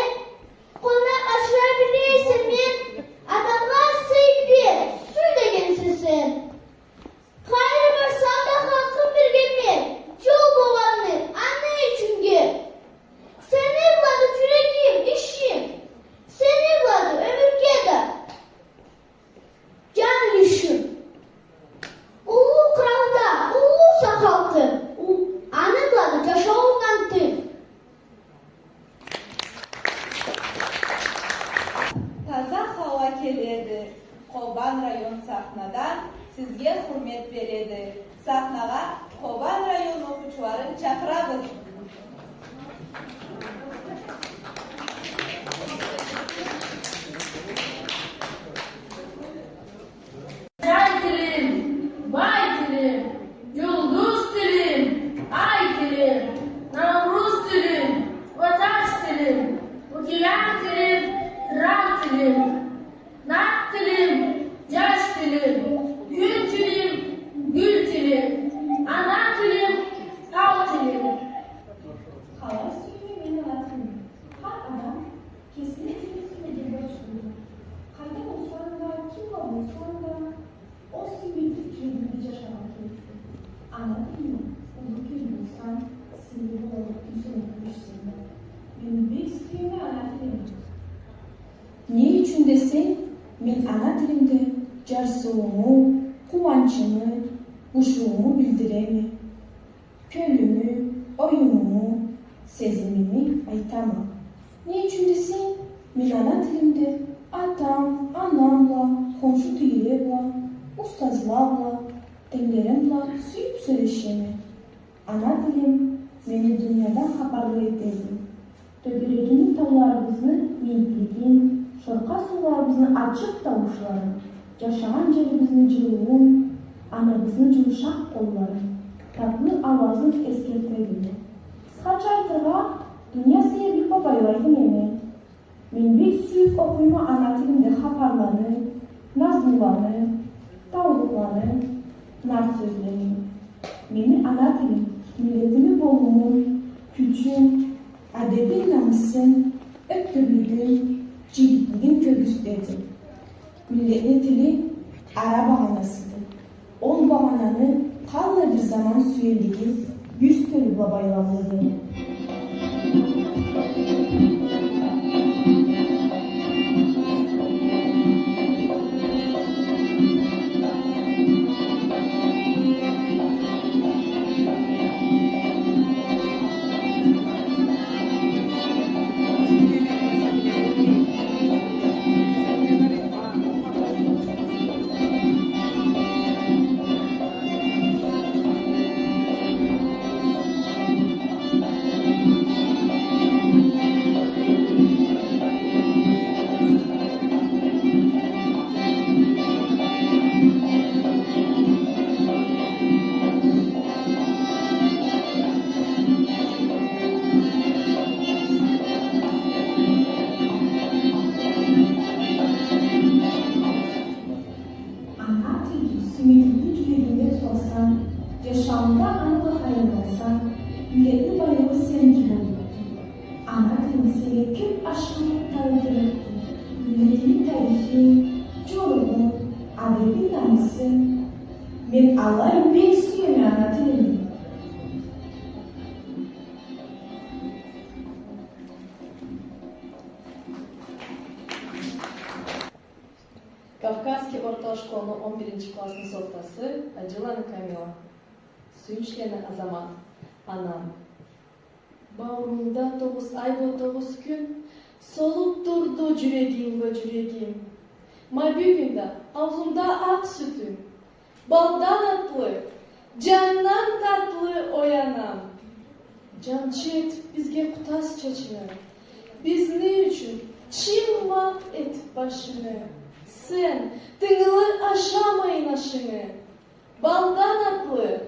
къонакъ ашыра биле эсем мен, адамгъа сый бер, сюй дегенсе сен. Къайры барсам да халкъым бирге мен, джол болгъанды аны ючюннге. Сени былады джюрегим, ишим, сени былады ёмюрге да джан юлюшюм. Уллу къралда, уллу сакъалды, у-, аны былады джашауунг анты. Таза хауа келеди. Къобан район сахнадан сизге хурмет береди. Сахнагъа Къобан район окъуучуларын чакъырабыз. Джай тилим, бай тилим, джулдуз тилим, ай тилим, Науруз тилим, Оташ тилим, океан тилим, кърал тилим. Нарт тилим, джаш тилим, гюл тилим, гюл тилим, ана тилим, тау тилим. Къалай сюеме мен ана тилимни. Хар адам кесини тилин сюймегенлей болмаз. Къайда болсанг да, ким бла болсанг да, ол сюймеклик джюрегингде джашаргъа керекди. Ана тилинг уллу кёллю болсанг, сыйлы болур, кюн сеннге кюрешсенг да. Мен бек сюеме ана тилимни. Не ючюн десенг, мен ана тилимде джарсыууму, къууанчымы, бушууму билдиреме, кёлюмю, оюмуму, сезимими айтама. Не ючюн десенг, мен ана тилимде атам, анам бла, хоншу тюйюле бла, устазла бла, тенглерим бла сюйюп сёлешеме. Ана тилим мени дуниядан хапарлы этеди. Тёгерегини тауларыбызны мийиклигин, шоркъа сууларыбызны ачыкъ тауушларын, джашагъан джерибизни джылыуун, анабызны джумушакъ къолларын, татлы ауазын эсгертеди. Къысхача айтыргъа, дуния сейирлик бла байлайды мени. Мен бек сюйюп окъуйма ана тилимде хапарланы, назмуланы, таулукъланы, нарт сёзлени. Мени ана тилим миллетими болумун, кючюн, адебин, намысын, ёткюрлюгюн, джигитлигин кёргюзтеди. Миллетни тили ара багъанасыды. Ол багъананы къаллай бир заман сюеллиги юз кёлю бла байлаулуду. Алай бек сюеме ана тилимни. Кавказский орта школну он биринчи классны сохтасы Аджиланы Камила. Сюйюнчлени Азамат. Анам. Бауурумда тогъуз ай бла тогъуз кюн, солуп турду джюрегим бла джюрегим. Ма бюгюн да аузумда акъ сютюнг, балдан атлы, джандан татлы, ой, анам. Джанчы этип бизге къутас чачынгы, бизни ючюн чыммакъ этип башынгы. Сен тынгылы ашамайын ашынгы. Балдан атлы,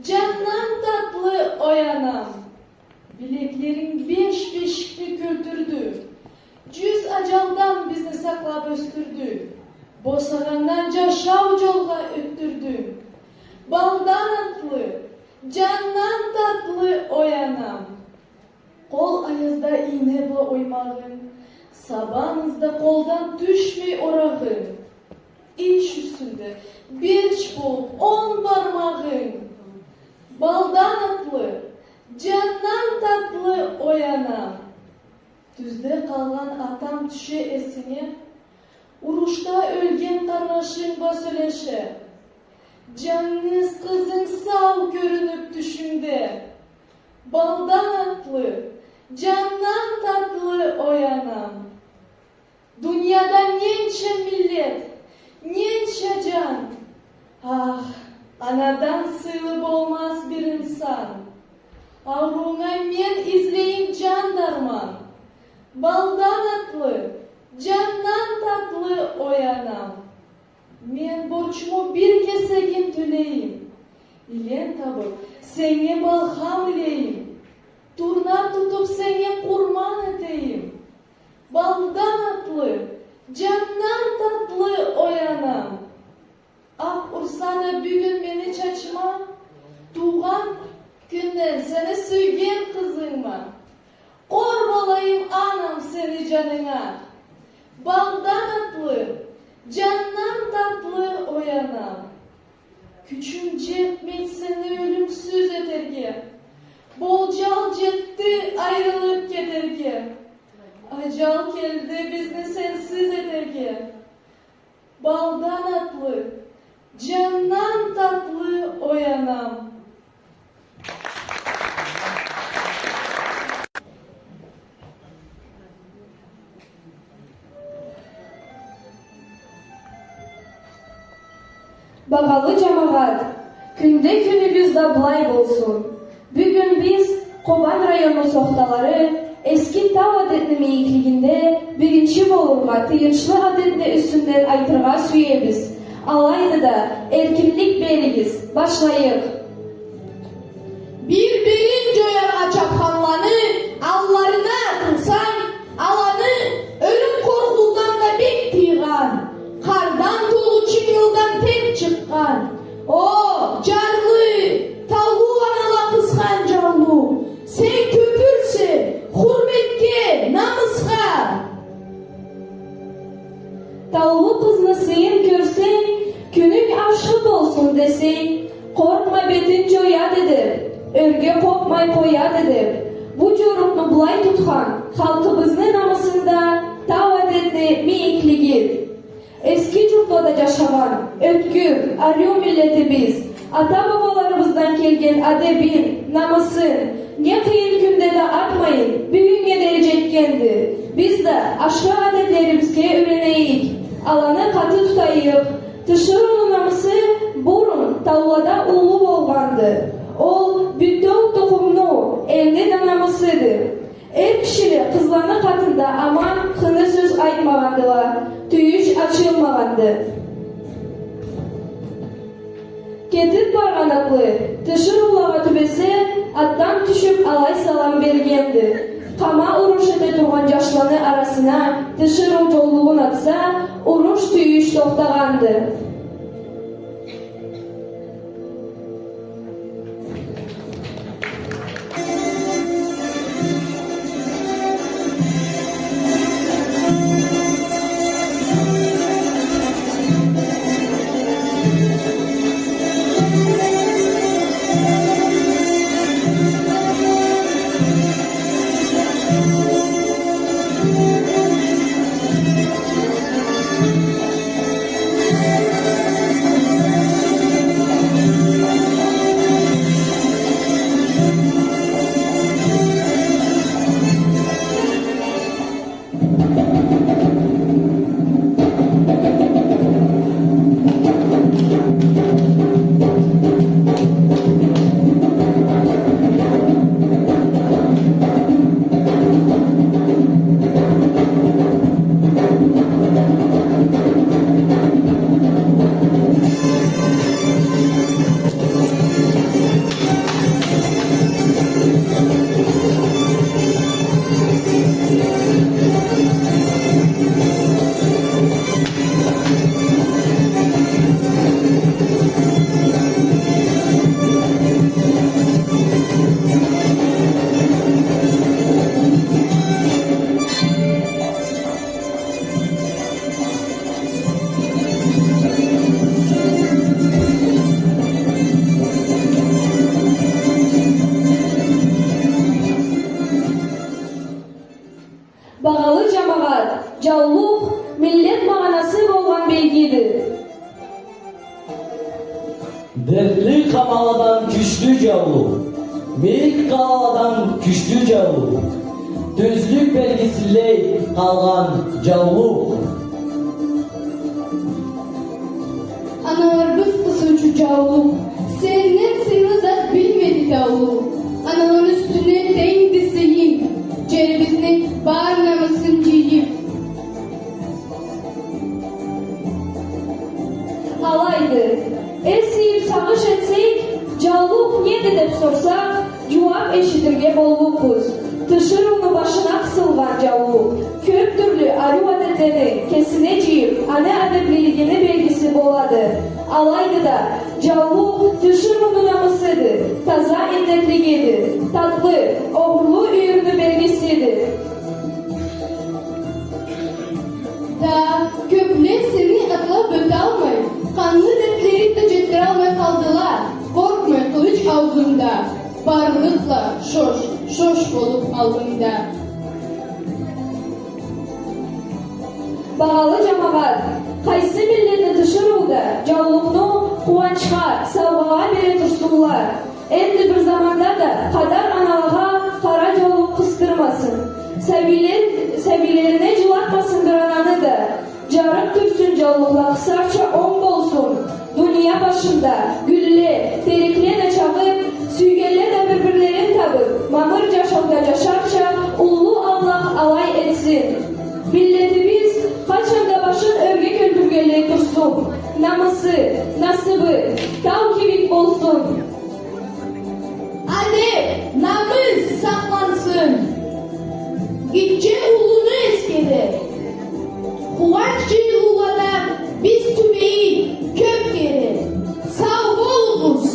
джандан татлы, ой, анам. Билеклеринг беш бешикни кёлтюрдю. Джюз аджалдан бизни сакълап ёсдюрдю. Босагъандан джашау джолгъа ётдюрдю. Балдан атлы, джандан татлы, ой, анам. Къол аязда ийне бла оймагъынг, сабан ызда къолдан тюшмей орагъынг. Иш юсюнде берч болуп он бармагъынг. Балдан атлы, джандан татлы, ой, анам. Тюзде къалгъан атам тюше эсинге, урушда ёлген къарнашынг бла сёлеше. Джангыз къызынг сау кёрюнюп тюшюнгде. Балдан атлы, джандан татлы, ой, анам. Дунияда ненча миллет, ненча джан. Ах, анадан сыйлы болмаз бир инсан. Ауруунга мен излейим джан дарман. Балдан атлы, джандан татлы, ой, анам. Мен борчуму бир кесегин тёлейим. Илен табып, сеннге балхам илейим. Турна тутуп, сеннге къурман этейим. Балдан атлы, джандан татлы, ой, анам. Акъ урса да бюгюн мени чачыма, туугъан кюнден сени сюйген къызынгма. Къор болайым, анам, сени джанынга. Балдан атлы, джандан татлы, ой, анам. Кючюм джетмейди сени ёлюмсюз этерге. Болджал джетди айрылып кетерге. Аджал келди бизни сенсиз этерге. Балдан атлы, джандан татлы, ой, анам. Багъалы джамагъат, кюнде кюнюгюз да былай болсун. Бюгюн биз Къобан районну сохталары эски тау адетни мийиклигинде биринчи болургъа тыйыншлы адетни юсюнден айтыргъа сюебиз. Алайды да, эркинлик беригиз, башлайыкъ. Бир-бирин джояргъа чапханланы алларына атылсанг, аланы ёлюм къоркъуудан да бек тыйгъан, къардан толу чынгылдан тер чыкъгъан. О, джарлы, таулу анала къызгъан джаулу, сен кёпюрсе хурметге, намысха. Таулу къызны сыйын кёрсенг, кюнюнг ашхы болсун десенг, къоркъма, бетин джояды деп, ёрге къобмай къояды деп, бу джорукъну былай тутхан халкъыбызны намысында тау адетни мийиклиги. Эски джуртлада джашагъан ёткюр, ариу миллетибиз ата-бабаларыбыздан келген адебин, намысын не къыйын кюнде да атмайын, бюгюннге дери джетгенди. Биз да ашхы адетлерибизге юренейик, аланы къаты тутайыкъ. Тиширыуну намысы бурун таулада уллу болгъанды. Ол бютеу тукъумну, элни да намысыды. Эр кишиле къызланы къатында аман, хыны сёз айтмагъандыла, тюйюш ачылмагъанды. Кетип баргъан атлы тиширыулагъа тюбесе, атдан тюшюп, алай салам бергенди. Къама уруш эте тургъан джашланы арасына тиширыу джоллугъун атса, уруш, тюйюш тохтагъанды. Багъалы джамагъат, джаулукъ миллет магъанасы болгъан белгиди. Дертли къамаладан кючлю джаулукъ, мийик къалаладан кючлю джаулукъ, тюзлюк белгисилей къалгъан джаулукъ. Аналарыбыз къызыучу джаулукъ, сенден сыйлы зат билмеди таулу. Аналаны юсюне тенгди сыйынг, джерибизни бар намысын джыйыб. Алайды. Эс ийиб сагъыш этсек, джаулукъ неди деб сорсакъ, джууаб эшитирге боллукъбуз. Тиширыуну башына къысылгъан джаулукъ кёб тюрлю ариу адетлени кесине джыйыб, аны адеблилигини белгиси болады. Алайды да, джаулукъ тиширыуну намысыды, таза иннетлигиди, татлы, огъурлу юйюрню белгисиди. Да, кёбле сени атлаб ёталмай, къанлы дертлеринг да джетдиралмай къалдыла, къоркъмай къылыч аузунда, барлыкъла шош, шош болуб аллынгда. Багъалы джамагъат, къайсы миллетни тиширыу да джаулукъну къууанчха, саугъагъа бере турсунла. Энди бир заманда да къадар аналагъа къара джаулукъ къысдырмасын. Сабийле-, сабийлерине джылатмасын бир ананы да. Джарыкъ тюрсюн джаулукъла, къысарча онг болсун. Дуния башында гюлле, терекле да чагъыб, сюйгенле да бир-бирлерин табыб, мамыр джашауда джашарча, уллу Аллах алай этсин. Миллетибиз къачан да башын ёрге кёлтюргенлей турсун. Намысы, насыбы тау кибик болсун. Адеб, намыс сакълансын. Гитче уллуну эсгере. Къууанч джыйылыулада биз тюбейик кёб кере. Сау болугъуз.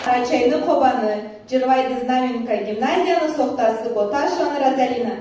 Къарачайны Къобаны, джырлайды Знаменка гимназияны сохтасы Боташеваны Розалина.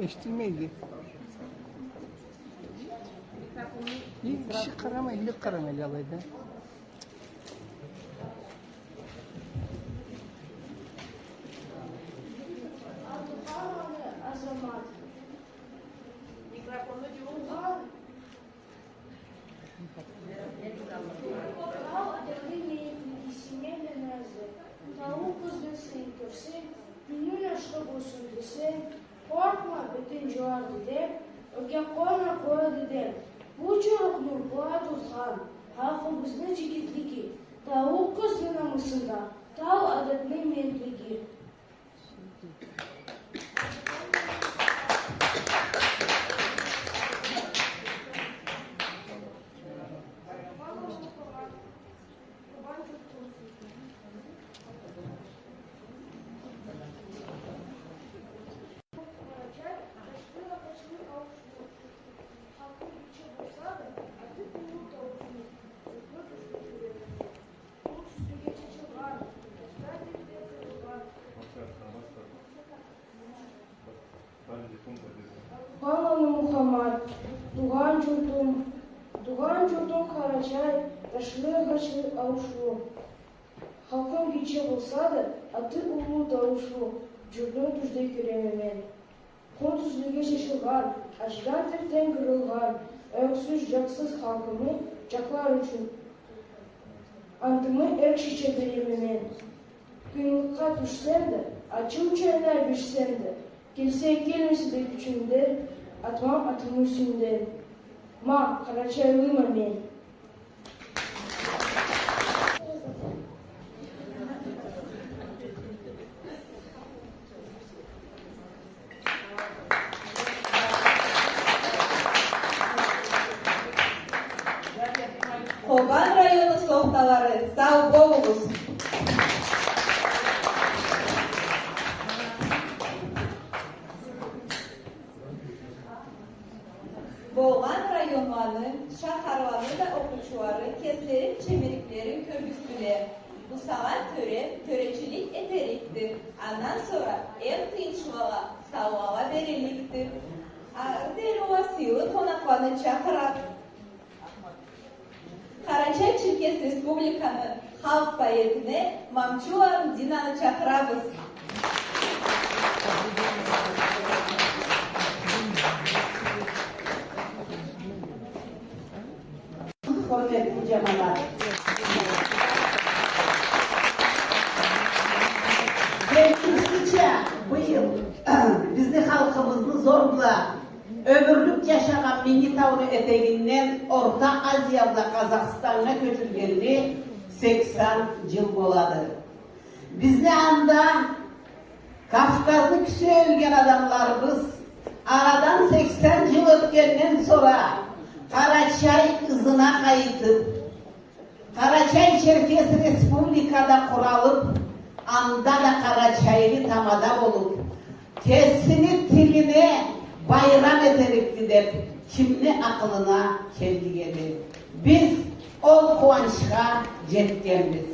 Эшитилмейди. Бир киши къарамай, бир къарамай алайда. Абдуханов Азамат. Микрофонну жуугъуз. Тау адамны мейитлиги, сыйы бла назы. Таулу къызны сыйын кёрсенг, кёлюнг ашхы болсун десенг, къоркъма, бетинг жылар, дедем, ёрге къойма, къора дедем. Бу жорукъну былай тутхан халкъыбызны жигитлиги, таулу къызны намысында тау адамны мейитлиги. Абдуханов Мухаммат, туугъан журтум, туугъан журтум Къарачай, ташны агъачы аушлу. Халкъым гитче болса да, аты уллу, тауушлу, журтну тюзде кёреме мен. Хунт юзлюге чачылгъан, ачдан, терден къырылгъан, ёксюз, жакъсыз халкъымы жакълар ючюн антымы эр кишича береме мен. Къыйынлыкъгъа тюшсем да, ачыу чайнай бишсем да, келсе, келмесе да кючюмден, атмам атымы юсюнден. Ма, къарачайлыма мен. Къобан району сохталары, сау болугъуз! Болгъан районланы, шахарланы да окъуучулары кеслерини чебериклерин кёргюзтдюле. Бусагъа тёре тёречилик этерикди. Андан сора эм тыйыншлылагъа саугъала бериликди. Ары дери уа сыйлы къонакъланы чакъырабыз. Къарачай-Черкес Республиканы халкъ поэтине Мамчуа Мдинаны чакъырабыз. Хурметли жамауат. Билгенибизча, быйыл бизни халкъыбызны зор бла ёмюрлюк жашагъан Минги тауну этегинден Орта Азия бла Къазахстаннга кёчюргенли сексен жыл болады. Бизни анда Кавказны кюсе ёлген адамларыбыз арадан сексен жыл ётгенден сора Къарачай ызына къайтып, Къарачай-Черкес Республика да къуралып, анда да къарачайлы тамада болуп, кесини тилине байрам этерикди деп кимни акъылына келлик эди? Биз ол къууанчха жетгенбиз.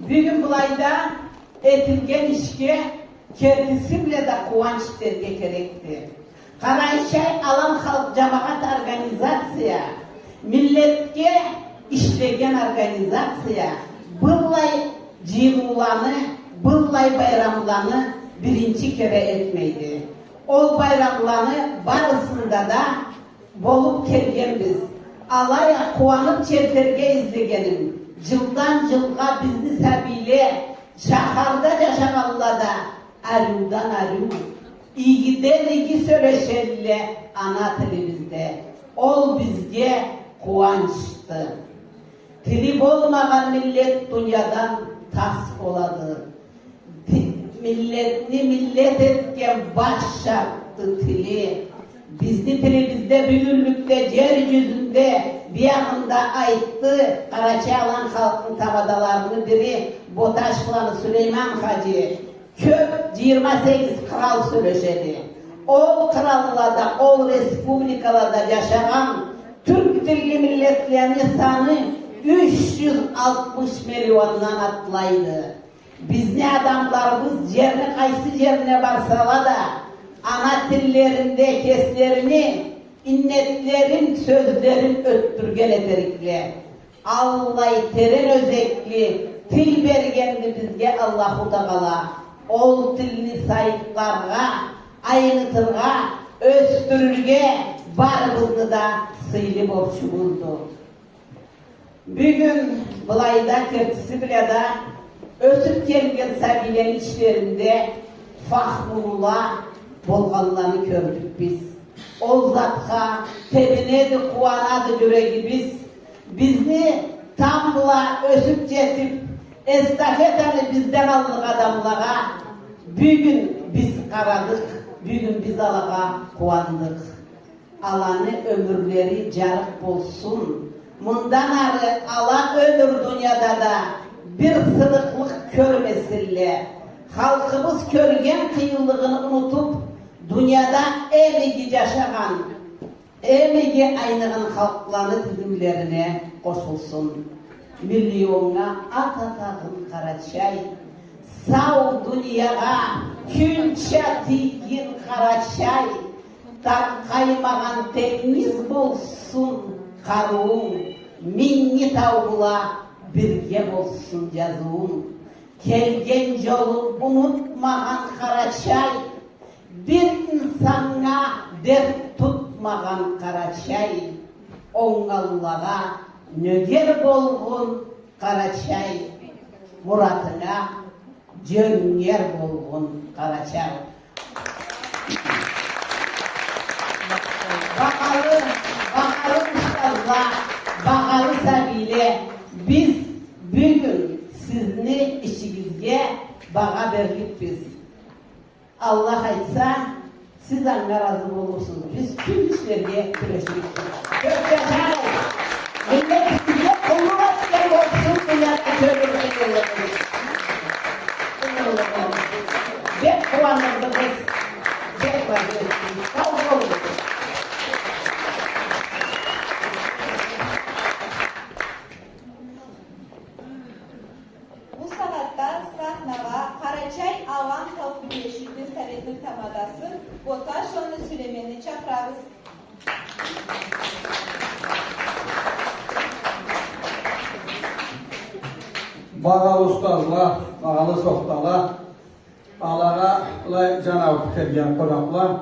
Бюгюн былайда этилген ишге кертиси бла да къууанч дерге керекди. Къарачай алан халкъ жамауат организация, миллетге ишлеген организация быллай жыйылыуланы, быллай байрамланы биринчи кере этмейди. Ол байрамланы барысында да болуп келгенбиз. Алай а къууанып челтерге излегеним, жылдан жылгъа бизни сабийле, шахарда жашагъанла да ариудан ариу, игиден иги сёлешелле ана тилибизде. Ол бизге къууанчды. Тили болмагъан миллет дуниядан тас болады. Ти-, миллетни миллет этген баш шартды тили. Бизни тилибизде бюгюнлюкде жер жюзюнде, биягъында айтды къарачай алан халкъны тамадаларыны бири, Боташхланы Сулейман хаджи, кёп, жыйырма сегиз къырал сёлешеди. Ол къыраллада, ол республикалада жашагъан тюрк тилли миллетлени саны юч жюз алтмыш миллиондан атлайды. Бизни адамларыбыз жерни къайсы жерине барсала да, Ана тиллеринде кеслерини иннетлерин, сёзлерин ётдюрген этерикле. Аллай терен ёзекли тил бергенди бизге Аллаху Тагъала. Ол тилни сайытларгъа, айнытыргъа, ёсдюрюрге барыбызны да сыйлы борчубузду. Бюгюн былайда кертиси бла да ёсюп келген сабийлени ичлеринде фахмулула болгъанланы кёрдюк биз. Ол затха тебинеди, къууанады джюрегибиз. Бизни тамбла ёсюп джетип, эстафетаны бизден аллыкъ адамлагъа бюгюн биз къарадыкъ, бюгюн биз алагъа къууандыкъ. Аланы ёмюрлери джарыкъ болсун. Мындан ары ала ёмюр дунияда да бир сыныкълыкъ кёрмесинле. Халкъыбыз кёрген къыйынлыгъын унутуп, дунияда эм иги джашагъан, эм иги айныгъан халкъланы тизимлерине къошулсун. Миллионнга ат атагъын Къарачай, сау дуниягъа кюнча тийгин Къарачай, таркъаймагъан тенгиз болсун къарыуунг, Минги тау бла бирге болсун джазыуунг. Келген джолун унутмагъан Къарачай, бир инсаннга дерт тутмагъан Къарачай, онгаллагъа нёгер болгъун Къарачай, муратынга джёнгер болгъун Къарачай. Багъалы, багъалы устазла, багъалы сабийле, биз бюгюн сизни ишигизге багъа берликбиз. Аллах айтса, сиз анга разы болурсуз. Биз тюз ишлерге кюреширикбиз. Кёп джашагъыз! Миллетибизге къуллукъ этген болсун дунияда кёбюртюн къуллугъубуз. Бек къууандырдыгъыз. Бек разы этдигиз. Сау болугъуз. Бу сагъатда сахнагъа Къарачай Ауам халкъ бирлешигини Советни тамадасы Боташевну Сюлейменни чакъырабыз. Багъалы устазла, багъалы сохтала, алагъа былай джан аууп келген къонакъла,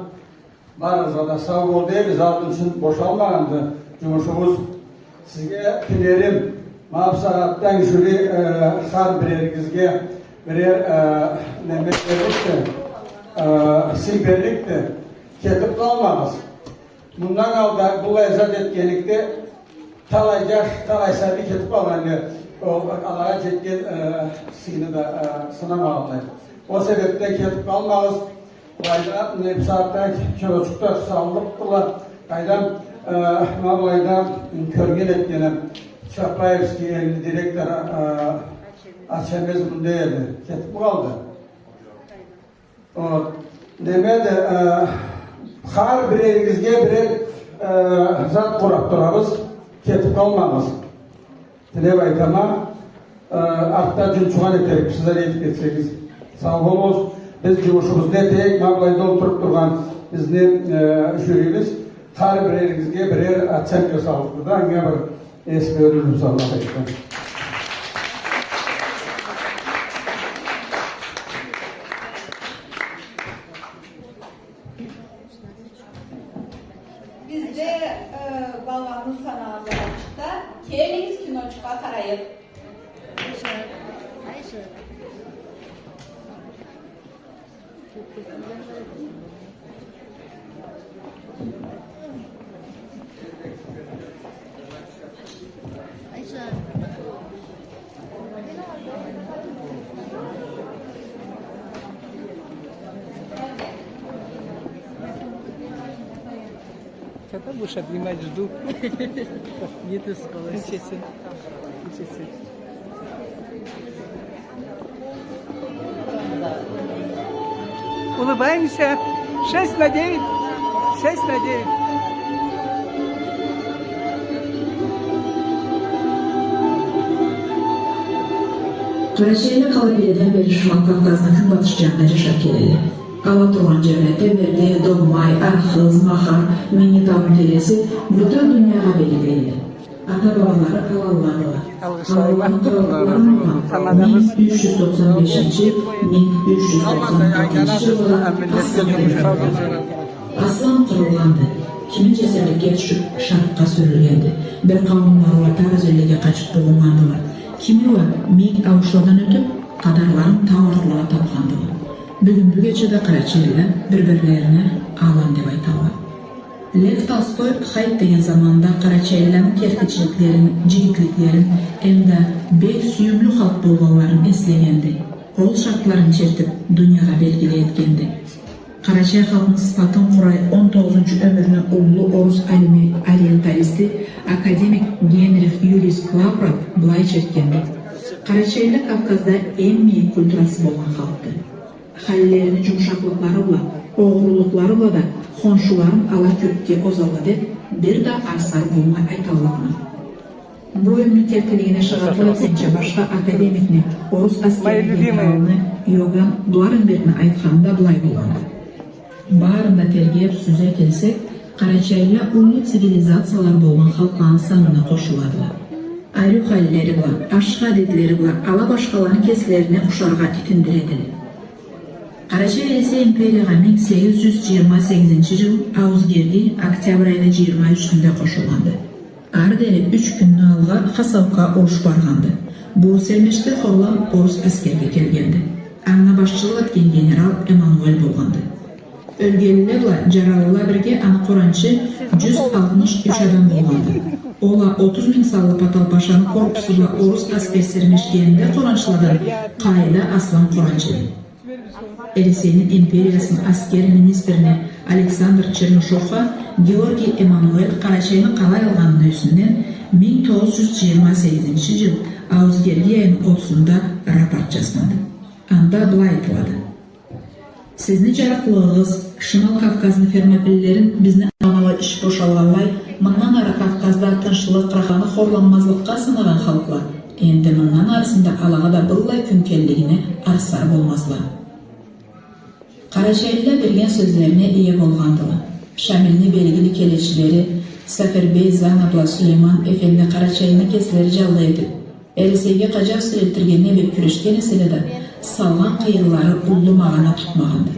барыгъызгъа да сау бол дейбиз, алты ючюн бошалмагъанды джумушубуз. Сизге тилерим, ма бусагъатдан жюри, э, хар биреригизге бирер, э, неме берликди, э, сый берликди. Кетип къалмагъыз. Мындан алда быллай зат этгенликде талай жаш, талай сабий кетип къалгъанды, ол алагъа жетген, э, сыйны да, э, сынамагъанлай. Ол себепден кетип къалмагъыз. Былайда, мына, бусагъатда киночукъ да салыныб турады. Къайдам, э, ма былайда кёрген этгеним, Чапаевский элни директору, э, Ачамез мында эди. Кетип къалды. О, немеди, э, хар биреригизге бирер, э, зат къураб турабыз, кетип къалмагъыз. Тилеб айтама, э, артда джунчугъан этерикбиз, сиз алай этиб кетсегиз. Сау болугъуз. Биз джумушубузну этейик, ма былайда олтуруб тургъан бизни, э, жюрибиз хар биреригизге бирер оценка салыбды да, анга бир эс берирбиз, Аллах айтса. Бизде, э, баланы санагъан заманчыкъда, келигиз, киночукъгъа къарайыкъ. Когда будешь обнимать, жду. Нету слов. Ничего себе. Ничего себе. Улыбаемся. Шесть на девять. Шесть на девять. Къарачайлы къалаб эледен бери Шимал Кавказны кюнбатыш джанына джашаб келелле. Ала тургъан джерле Теберде, Догмай, Архыз, Махар, Минги тауну тереси бютеу дуниягъа белгили эди. Ата-бабалары аланладыла. Аланланы къалыкъларын алгъан минг юч джюз токъсан бешинчи, минг юч джюз токъсан алтынчы джыллада Аслан къырылгъанды. Кими джесирликге тюшюб, шаркъгъа сюрюлгенди. Бир къауумла уа тар ёзенлеге къачыб буугъанла. Кими уа мийик ауушладан ётюб, къадарларын тау артлагъа табхандыла. Бюгюн бюгече да къарачайлыла бир-бирлерине алан деб айталла. Лев Толстой хайт деген заманда къарачайлыланы кертичиликлерин, джигитликлерин эмда бек сюйюмлю халкъ болгъанларын эслегенди. Ол шартларын чертиб, дуниягъа белгили этгенди. Къарачай халкъны сыфатын къурай он тогъузунчу ёмюрню уллу орус алими, ориенталисти, академик Генрих Юлиус Клаупрат былай чертгенди: Къарачайлыла Кавказда эм мийик культурасы болгъан халкъды. Халлерини джумушакълыкълары бла, огъурлукълары бла да хоншуларын ала кёкге озалла деб, бир да арсар болмай айталлыкъма. Бу оюмну кертилигине шагъатлыкъ этгенча башха академикни, орус аскерини генералыны Иоганн Бларенбергни айтханы да былай болгъанды: барын да тергеб, сюзе келсек, къарачайлыла уллу цивилизациялар болгъан халкъланы санына къошуладыла. Ариу халлери бла, ашхы адетлери бла ала башхаланы кеслерине ушаргъа итиндиредиле. Къарачай-Эресей империягъа минг сегиз джюз джыйырма сегизинчи джыл ауузгерди октябрь айны джыйырма ючюнде къошулгъанды. Ары дери юч кюнню алгъа Хасаука уруш баргъанды. Бу сермешде хорлам орус аскерге келгенди. Анга башчылыкъ этген генерал Эммануэль болгъанды. Ёлгенле бла джаралыла бирге аны къоранчы джюз алтмыш юч адам болгъанды. Ол а отуз минг санлы Патал Пашаны корпусу бла орус аскер сермешгенинде къоранчыладан къайда аслам къоранч эди. Эресейни империясыны аскер министрине Александр Чернышевха Георгий Эммануэль Къарачайны къалай алгъаныны юсюнден минг тогъуз джюз джыйырма сегизинчи джыл ауузгерди айны отузунда рапорт джазгъанды. Анда былай айтылады: Сизни джарыкълыгъыгъыз, Шимал Кавказны фермопиллерин бизни аламалы иш бошалгъанлай, мындан ары Кавказда тынчлыкъ, рахат, хорланмазлыкъгъа сынагъан халкъла, энди мындан арысында алагъа да быллай кюн келлигине арсар болмазла. Къарачайлыла берген сёзлерине ие болгъандыла. Шамилни белгили келечилери Сафербей Зана бла Сулейман эфенди Къарачайны кеслери джанлы этиб, Эресейге къаджаусуз элтиргеннге бек кюрешген эселе да, салгъан къыйынлары уллу магъана тутмагъанды.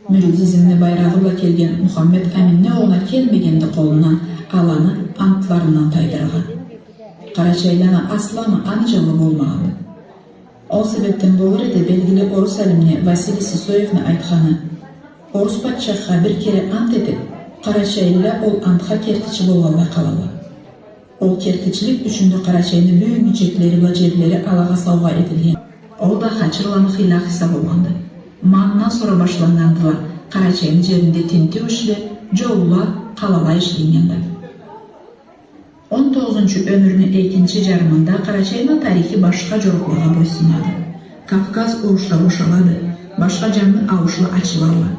Мюридизмни байрагъы бла келген Мухаммед Аминни огъуна келмегенди къолундан аланы антларындан тайдырыргъа. Къарачайлыла асламы аны джанлы болмагъанды. Ол себебден болур эди белгили орус алимни Василий Сысоевни айтханы: орус патчахха бир кере ант этиб, къарачайлыла ол антха кертичи болгъанлай къалалла. Ол кертичилик ючюн да Къарачайны бюгюннгю чеклери бла джерлери алагъа саугъа этилген. Ол да хачирланы хыйла-хыйса болгъанды. Ма андан сора башланнгандыла Къарачайны джеринде тинтиу ишле, джолла, къалала ишленнгенди. Он тогъузунчу ёмюрню экинчи джарымында Къарачайны тарихи башха джорукълагъа бойсунады. Кавказ урушла бошалады, башха джангы ауушла ачылалла.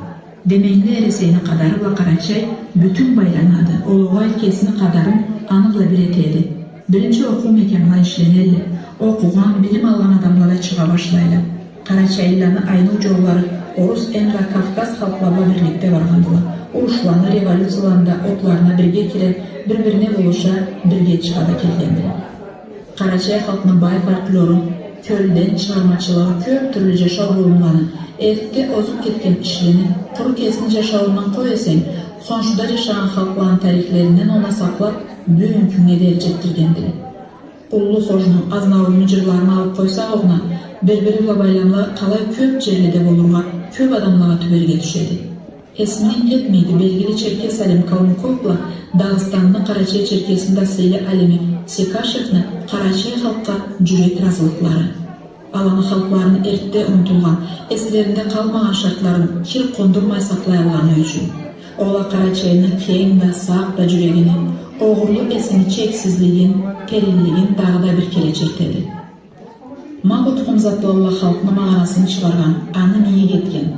Деменгили Эресейни къадары бла Къарачай бютюн байланады, ол огъай кесини къадарын аны бла бир этеди. Биринчи окъуу мекямла ишленелле, окъугъан, билим алгъан адамла да чыгъа башлайла. Къарачайлыланы айныу джоллары орус эмда Кавказ халкъла бла бирликде баргъандыла. Урушланы, революцияланы да отларына бирге кире, бир-бирине болуша, бирге чыгъа да келгендиле. Къарачай халкъны бай фольклору, кёлден чыгъармачылыгъы, кёб тюрлю джашау буюмланы, эртде озуб кетген ишлени, къуру кесини джашауундан къой эсенг, хоншуда джашагъан халкъланы тарихлеринден ола сакълаб, бюгюн кюннге дери джетдиргендиле. Уллу Хожну, Азнаурну джырларын алыб къойсакъ огъуна, бир-бири бла байламла къалай кёб джерледе болургъа, кёб адамлагъа тюберге тюшеди. Эсимден кетмейди, белгили черкес алим Калмыков бла Дагъыстанны къарачай-черкесни да сыйлы алими Секашевни къарачай халкъгъа джюрек разылыкълары. Аланы халкъларыны эртде унутулгъан, эслеринде къалмагъан шартларын кир къондурмай сакълай алгъаны ючюн. Ол а Къарачайны кенг да, сакъ да джюрегини, огъурлу эсини чексизлигин, теренлигин дагъыда бир кере чертеди. Ма бу тукъум затлалла халкъны магъанасын чыгъаргъан, аны мийик этген.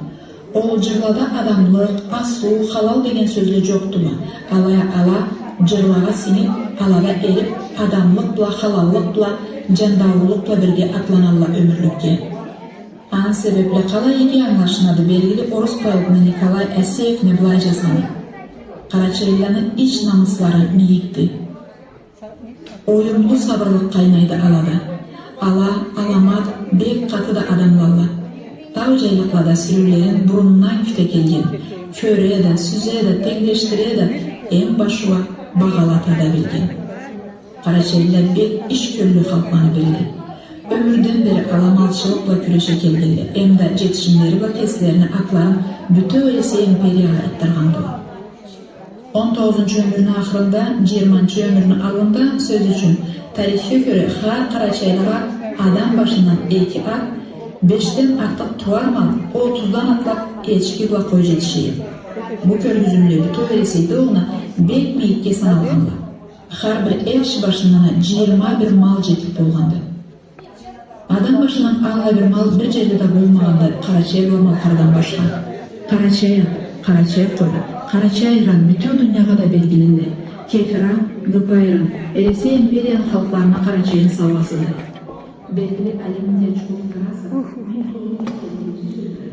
Ол джырлада адамлыкъ, асыу, халал деген сёзле джокъдула. Алай а ала джырлагъа сингиб, алада эриб, адамлыкъ бла, халаллыкъ бла, джандаулулукъ бла бирге атланалла ёмюрлюкге. Себепли къалай иги ангылашылады, белгили орус поэтине Николай Асеевне былай джазгъаны: «Къарачайлыланы ич намыслары мийикди. Оюмлу сабырлыкъ къайнайды алада. Ала, аламат, бек къаты да адамлалла. Тау джайлыкълада сюрюулерин бурундан кюте келген, кёре да, сюзе да, тенглешдире да, эм башы уа багъалата да билген». Къарачайлыла бек иш кёллю халкъланы бириди. Ёмюрден бери ала малчылыкъ бла кюреше келгенле, эм да джетишимлери бла кеслерини атларын бютеу Эресей империягъа айтдыргъандыла. Он тогъузунчу ёмюрню ахырында, джыйырманчы ёмюрню аллында, сёз ючюн, тарихге кёре, хар къарачайлыгъа адам башындан эки ат, бешден артыкъ тууар мал, отуздан атлаб эчки бла къой джетише эди. Бу кёргюзюмле бютеу Эресейде огъуна бек мийикге саналгъанла. Хар бир эр киши башындан а джыйырма бир мал джетиб болгъанды. Адам башындан аллай бир мал бир джерде да болмагъанды Къарачай бла Малкъардан башха. Къарачай ат, къарачай къой, къарачай айран бютеу дуниягъа да белгилиди. Кефир ат, гыпа айран Эресей империяны халкъларына Къарачайны саугъасыды. Белгили алим Дьячков Тарасов минг тогъуз джюз сексен биринчи джылда